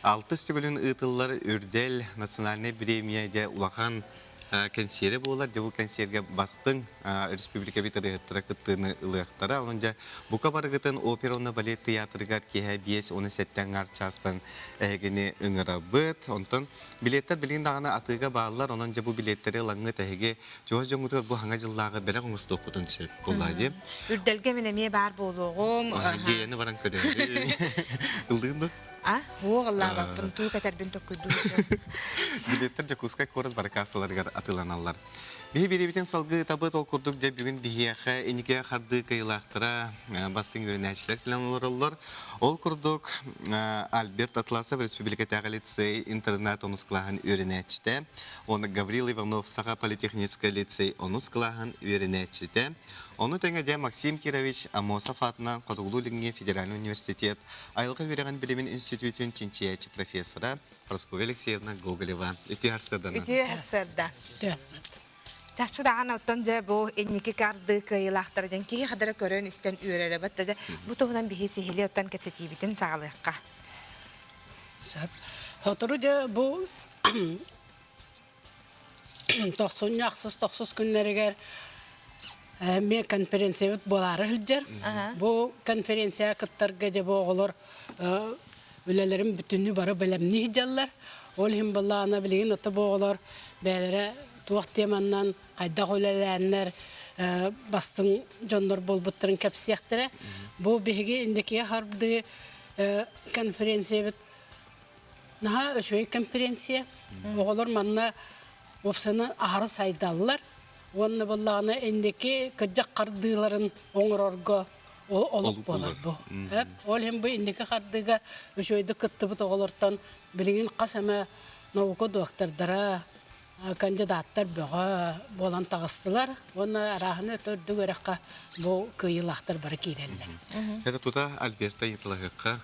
алтыс төгүлүн ыытыллар Үрдэл национальнай бириэмийэ дьэ улахан кэнсиэрэ буолар. Дьэ бу кэнсиэргэ бастыҥ республикабыт ырыаһыттара кыттыыны ылыахтара. Онон дьэ бука барыгытын опера уонна балет театрыгар киэһэ 5-17 аҥаар чаастан эһигини ыҥырабыт. Онтон билеттэр билигин даҕаны атыыга бааллар. Онон дьэ бу билеттэри ылаҥҥыт эһиги чугас дьоҥҥутугар бу хаҥа дьыллааҕы бэлэх оҥостуоххутун сөп буоллаа дии. Үрдэлгэ мин эмиэ баар буолуоҕум. Геяны баран көрөөрү. Ыллыын да? А, уох ыллаабаппын, туу кэтэрбин токкуйдуу. Билеттэр Дьокуускай куорат бары кассаларыгар атыыланаллар. Биһи бириэбитин салгыы табыт ол курдук дьэ бүгүн биһиэхэ инникигэ хардыы кыайыылаахтара бастыҥ үөрэнээччилэр кэлэн олороллор. Ол курдук Альберт Атласов республикатааҕы лицей интернат онус кылааһын үөрэнээччитэ, уонна Гаврил Иванов Саха политехническай лицей онус кылааһын үөрэнээччитэ. Ону тэҥэ дьэ Максим Кирович Аммосов аатынан Хотугулуу-Илиҥҥи федеральнай университет Айылҕа үөрэҕин билимин институтун чинчийээччи профессора Прасковья Алексеевна Гоголева. Үтүө сарсыарданан. Үтүө сарсыарда. Чахчы даҕаны оттон дьэ бу инники карды кыайыылаахтара диэн киһи хадара көрөн истэн үөрэрэ батта дьэ бу туһунан биһи сиһилии оттон кэпсэтиибитин саҕалыахха. Сөп. Сотору дьэ бу тохсунньу ахсыс тохсус күннэригэр эмиэ конференциябыт буолаары сылдьар. Бу конференцияҕа кыттарга дьэ бу оҕолор үлэлэрин бүтүннүү бары бэлэмнии сылдьаллар. Ол иһин былаана билигин ото бу оҕолор бэйэлэрэ туох теманнан хайдах үлэлээннэр бастыҥ дьоннор буолбуттарын кэпсиэхтэрэ. Бу биһиги инникигэ хардыы конференциябыт Наһаа үчүгэй конференция. Оҕолор манна уопсайынан аһара сайдаллар. Уонна буоллаҕына инники кырдьах хардыыларын оҥорорго олук буолар бу. Ол иһин бу инники хардыыга үчүгэйдик кыттыбыт оҕолортон билигин хас эмэ наука дуоктардара, кандидаттар бөҕө буолан таҕыстылар уонна арааһыны өтөрдүк үөрэххэ бу кыайыылаахтар бары киирэллэр. Эрэ тута Альберта ыйыталаһыахха.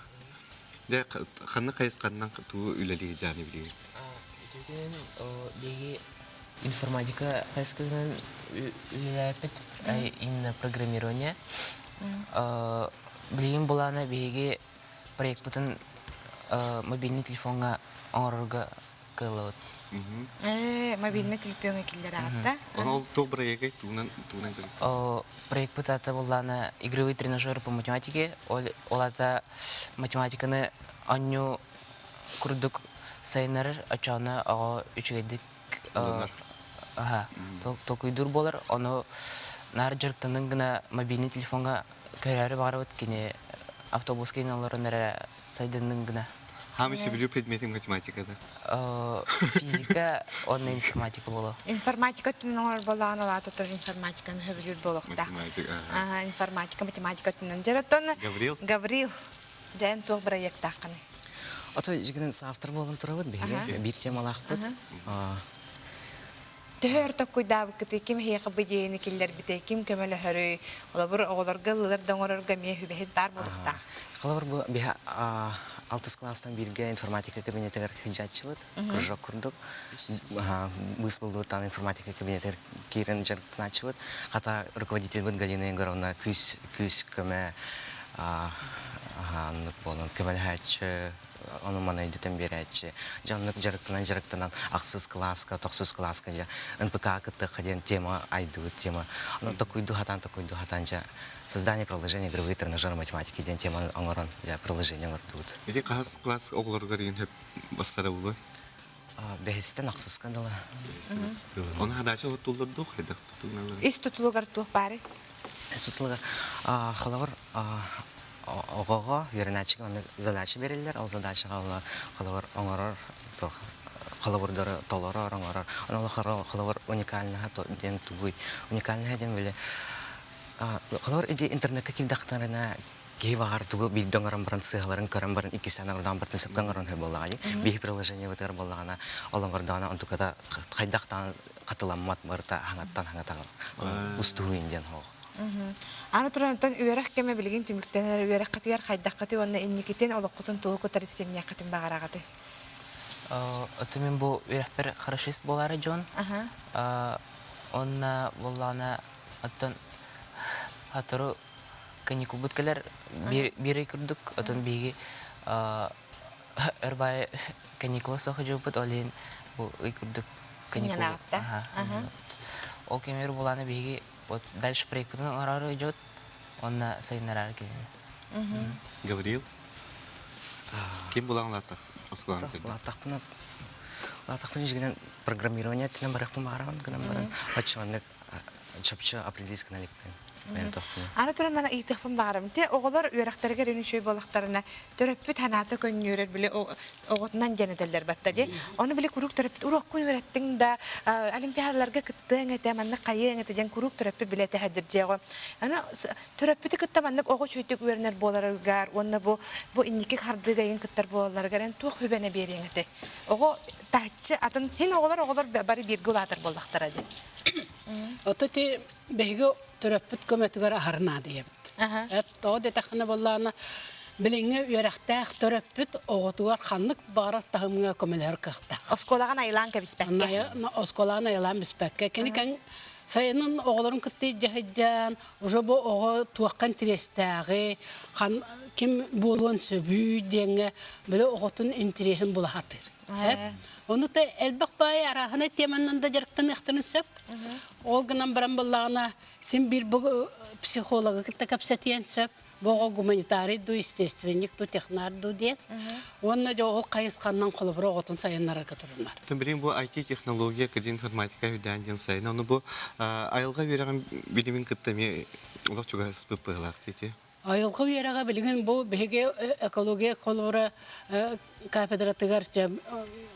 Дьэ, ханнык хайысханнан туу үлэлии дьааны билигин? Үтүөкүнэн биһиги информатика хайысхатынан үлэлээппит, именно программирование. Билигин былаана биһиги проекпытын мобильный телефоҥҥа оҥорорго кыаллыбыт. Ээ, мобильный телефоҥҥа киллэрэҕит да? Ол туох проегай туунан туунан дьарыктанар? Проекпыт аата буоллаана игровые тренажеры по математике. Ол аата математиканы оонньуу курдук сайыннарар, оччоҕуна оҕо үчүгэйдик толкуйдуур буолар. Ону наар дьарыктанан гына мобильный телефоҥҥа көрөөрү баҕарабыт кини автобуска иҥэн олорон эрэ сайдыннын гына. Хаамый сөбүлүүр предметиҥ математикада? Физика уонна информатика буолуо. Информатика өттүнэн оҥорор буоллаҕына, ол аата информатиканы сөбүлүүр буолуохтаах. Математика. Информатика, математика өттүнэн. Дьэ, оттон Гаврил? Гаврил, дьэ, эн туох бырайыактааххыный? Ото дьигинэн автор буолан турабыт биһиги биир темалаахпыт. Төһө өр токкуйдаабыккытый, ким эһиэхэ бу идиэйэни киллэрбитэй, ким көмөлөһөрүй? Холобур, оҕолорго ыллылар да оҥорорго эмиэ сүбэһит баар буолуохтаах. Холобур, бу биһи алтыс кылаастан бииргэ информатика кабинетыгар сылдьааччыбыт, кружок курдук. Быыс булдууртан информатика кабинетыгар киирэн дьарыктанааччыбыт. Хата руководительбыт Галина Егоровна күүс күүс көмө оннук буолан көмөлөһөөччү, ону маны өйдөтөн биэрээччи. Дьэ оннук дьарыктанан дьарыктанан ахсыс кылааска, тохсус кылааска дьэ НПК кыттыахха диэн тема айдыбыт тема. Ону токуйду хатаан токуйду хатаан дьэ создание приложения игровые тренажеры математики диэн теманы оҥорон дьэ приложение оҥордубут. Ити хаһыс класс оҕолоругар иһин хөп бастара булуой? Бэһистэн ахсыска дылы. Оны хадача тутуллар дух хайдах тутуллар? Ис тутулугар туох баарый? Ис тутулугар холобур оҕоҕо үөрэнээччигэ оннук задача бэриллэр. Ол задачаҕа олор холобур оҥорор туох холобурдары толорор оҥорор. Ону холобур уникальнаһа диэн тугуй? Уникальнаһа диэн били холобур иди интернекка киирдэхтэринэ киһи баҕар тугу биирдэ оҥорон баран сыыһаларын көрөн баран иккистээн оҥордоон бартын сөпкө оҥорон үһү буоллаҕа дии. Биһи приложениебытыгар буоллаҕына ол оҥордоҕуна онтуката хайдах даҕаны хатыламмат барыта хаҥаттан хаҥатаҕын устуһуйун диэн оһох. Аны туран оттон үөрэх кэмэ билигин түмүктэнэр үөрэххитигэр хайдаххытый уонна инникитин олоххутун тугу кытары ситимниэххитин баҕараҕытый? Оту мин бу үөрэхпэр хорошист буолаары дьон. Онно буоллаҕына оттон сотору каникулбут кэлэр биир ый курдук отон биһиги өр баайы каникула суох дьылбыт ол иһин бу ый курдук каникул ол кэмигэр булааны биһиги вот дальше проекпытын оҥороору идет уонна сайыннарары кэлин Гаврил ким булан улааттах оскуоланы бүтэрдэ улааттахпына улааттахпына дьигинэн программирование өттүнэн барыахпын баҕарабын гынан баран оччоҕуннук чопчу определись гына иликпин Аны туран мана ыйытыахпын баҕарабын. Те оҕолор үөрэхтэригэр өн үчүгэй буоллахтарына төрөппүт санаата көнньүөрэр били оҕотунан диэн этэллэр батта дии. Ону били куруук төрөппүт уруоккун үөрэттиҥ да олимпиадаларга кыттыаҥ этэ, маннык хайыаҥ этэ диэн куруук төрөппүт билэ этэ дьиэҕэ. Аны төрөппүтү кытта маннык оҕо үчүгэйдик үөрэнэр буоларыгар уонна бу бу инники хардыыга эйин кыттар буолалларыгар эн туох сүбэни биэриэҥ этэй? Оҕо таһыччы атын хин оҕолор оҕолор бары бииргэ улаатар буоллахтара дии. Ото ти биһиги төрөппүт көмөтүгэр аһары наадыйабыт. Тоҕо диэтэххинэ буоллаҕына, билиҥҥи үөрэхтээх төрөппүт оҕотугар ханнык баҕарар таһымҥа көмөлөһөр кыахтаах. Оскуолаҕын айылаан кэбиспэккэ. Оскуолаҕын айылаан бүспэккэ. Кини кэҥ сайынын оҕолорун кытта илдьэ сылдьан, уже бу оҕо туохха интириэстээҕи, ким буолуон сөбүй диэҥҥэ били оҕотун интириэһин була сатыыр. Ону та элбэх баай арааһынай теманан да дьарыктаныахтарын сөп. Ол гынан баран буоллаҕына, син биир бу психологы кытта кэпсэтиэн сөп. Бу оҕо гуманитарий дуу, естественник дуу, технарь дуу диэн. Уонна дьэ ол хайысханнан холобура оҕотун сайыннарарга турунар. Билигин бу IT-технология, информатика үрдээн диэн сайын. Ону бу айылҕа үөрэҕин билимин кытта эмиэ олох чугаһыспыт быһыылаах дии. Айылҕа үөрэҕэ билигин бу биһиги экология холобура кафедратыгар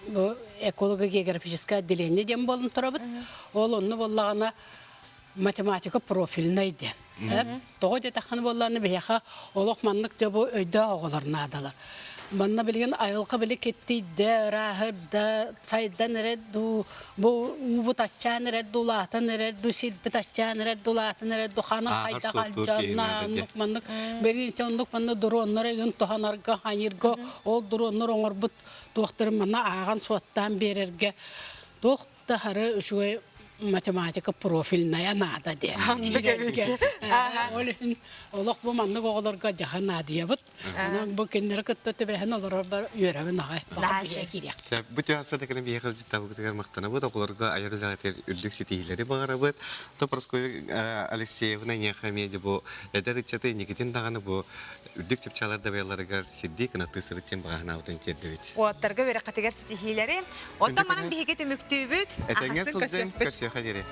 бу эколого-географическое отделение диэн буолан турабыт. Ол онно буоллаҕына математика профильнай диэн. Тоҕо диэтэххинэ буоллаҕына биһиэхэ олох маннык дьэ бу өйдөөх оҕолор наадалар. Манна билигин айылҕа били киттийдэ, ырааһырда, сайдан эрэр дуу, бу уубут аччаан эрэр дуу, улаатан эрэр дуу, сирбит аччаан эрэр дуу, улаатан эрэр дуу, ханан Ааҕар хайдах суоттуур киһи алдьанна, наада оннук маннык билигин оннук манна дроннар игин туһанарга, хайыырга ол дроннар оҥорбут туохтарын манна ааҕан суоттаан биэрэргэ туох да хары үчүгэй математика профильная наада диэн. Оннук эбит. Ол иһин олох бу маннык оҕолорго дьаһан наадыйабыт. Онон бу кинилэри кытта түбэһэн олорорбор үөрэбин аҕай. Баҕар биһиэ киириэх. Бу түһаса да кэлэн биһиэхэ илдьиттабытыгар махтанабыт, оҕолорго айар үлэҕитигэр үрдүк ситиһиилэри баҕарабыт. То Прасковья Алексеевна эйиэхэ эмиэ бу эдэр ыччаты инникитин даҕаны бу үрдүк чыпчаалар дабайалларыгар сирдии кынаттыы сырыт диэн баҕаһынаабытын тиэрдэбит. Уоттарга үөрэххитигэр ситиһиилэри. Оттон манан биһиги түмүктүүбүт. Этэҥҥэ сылдьан көрсүөххэ диэри.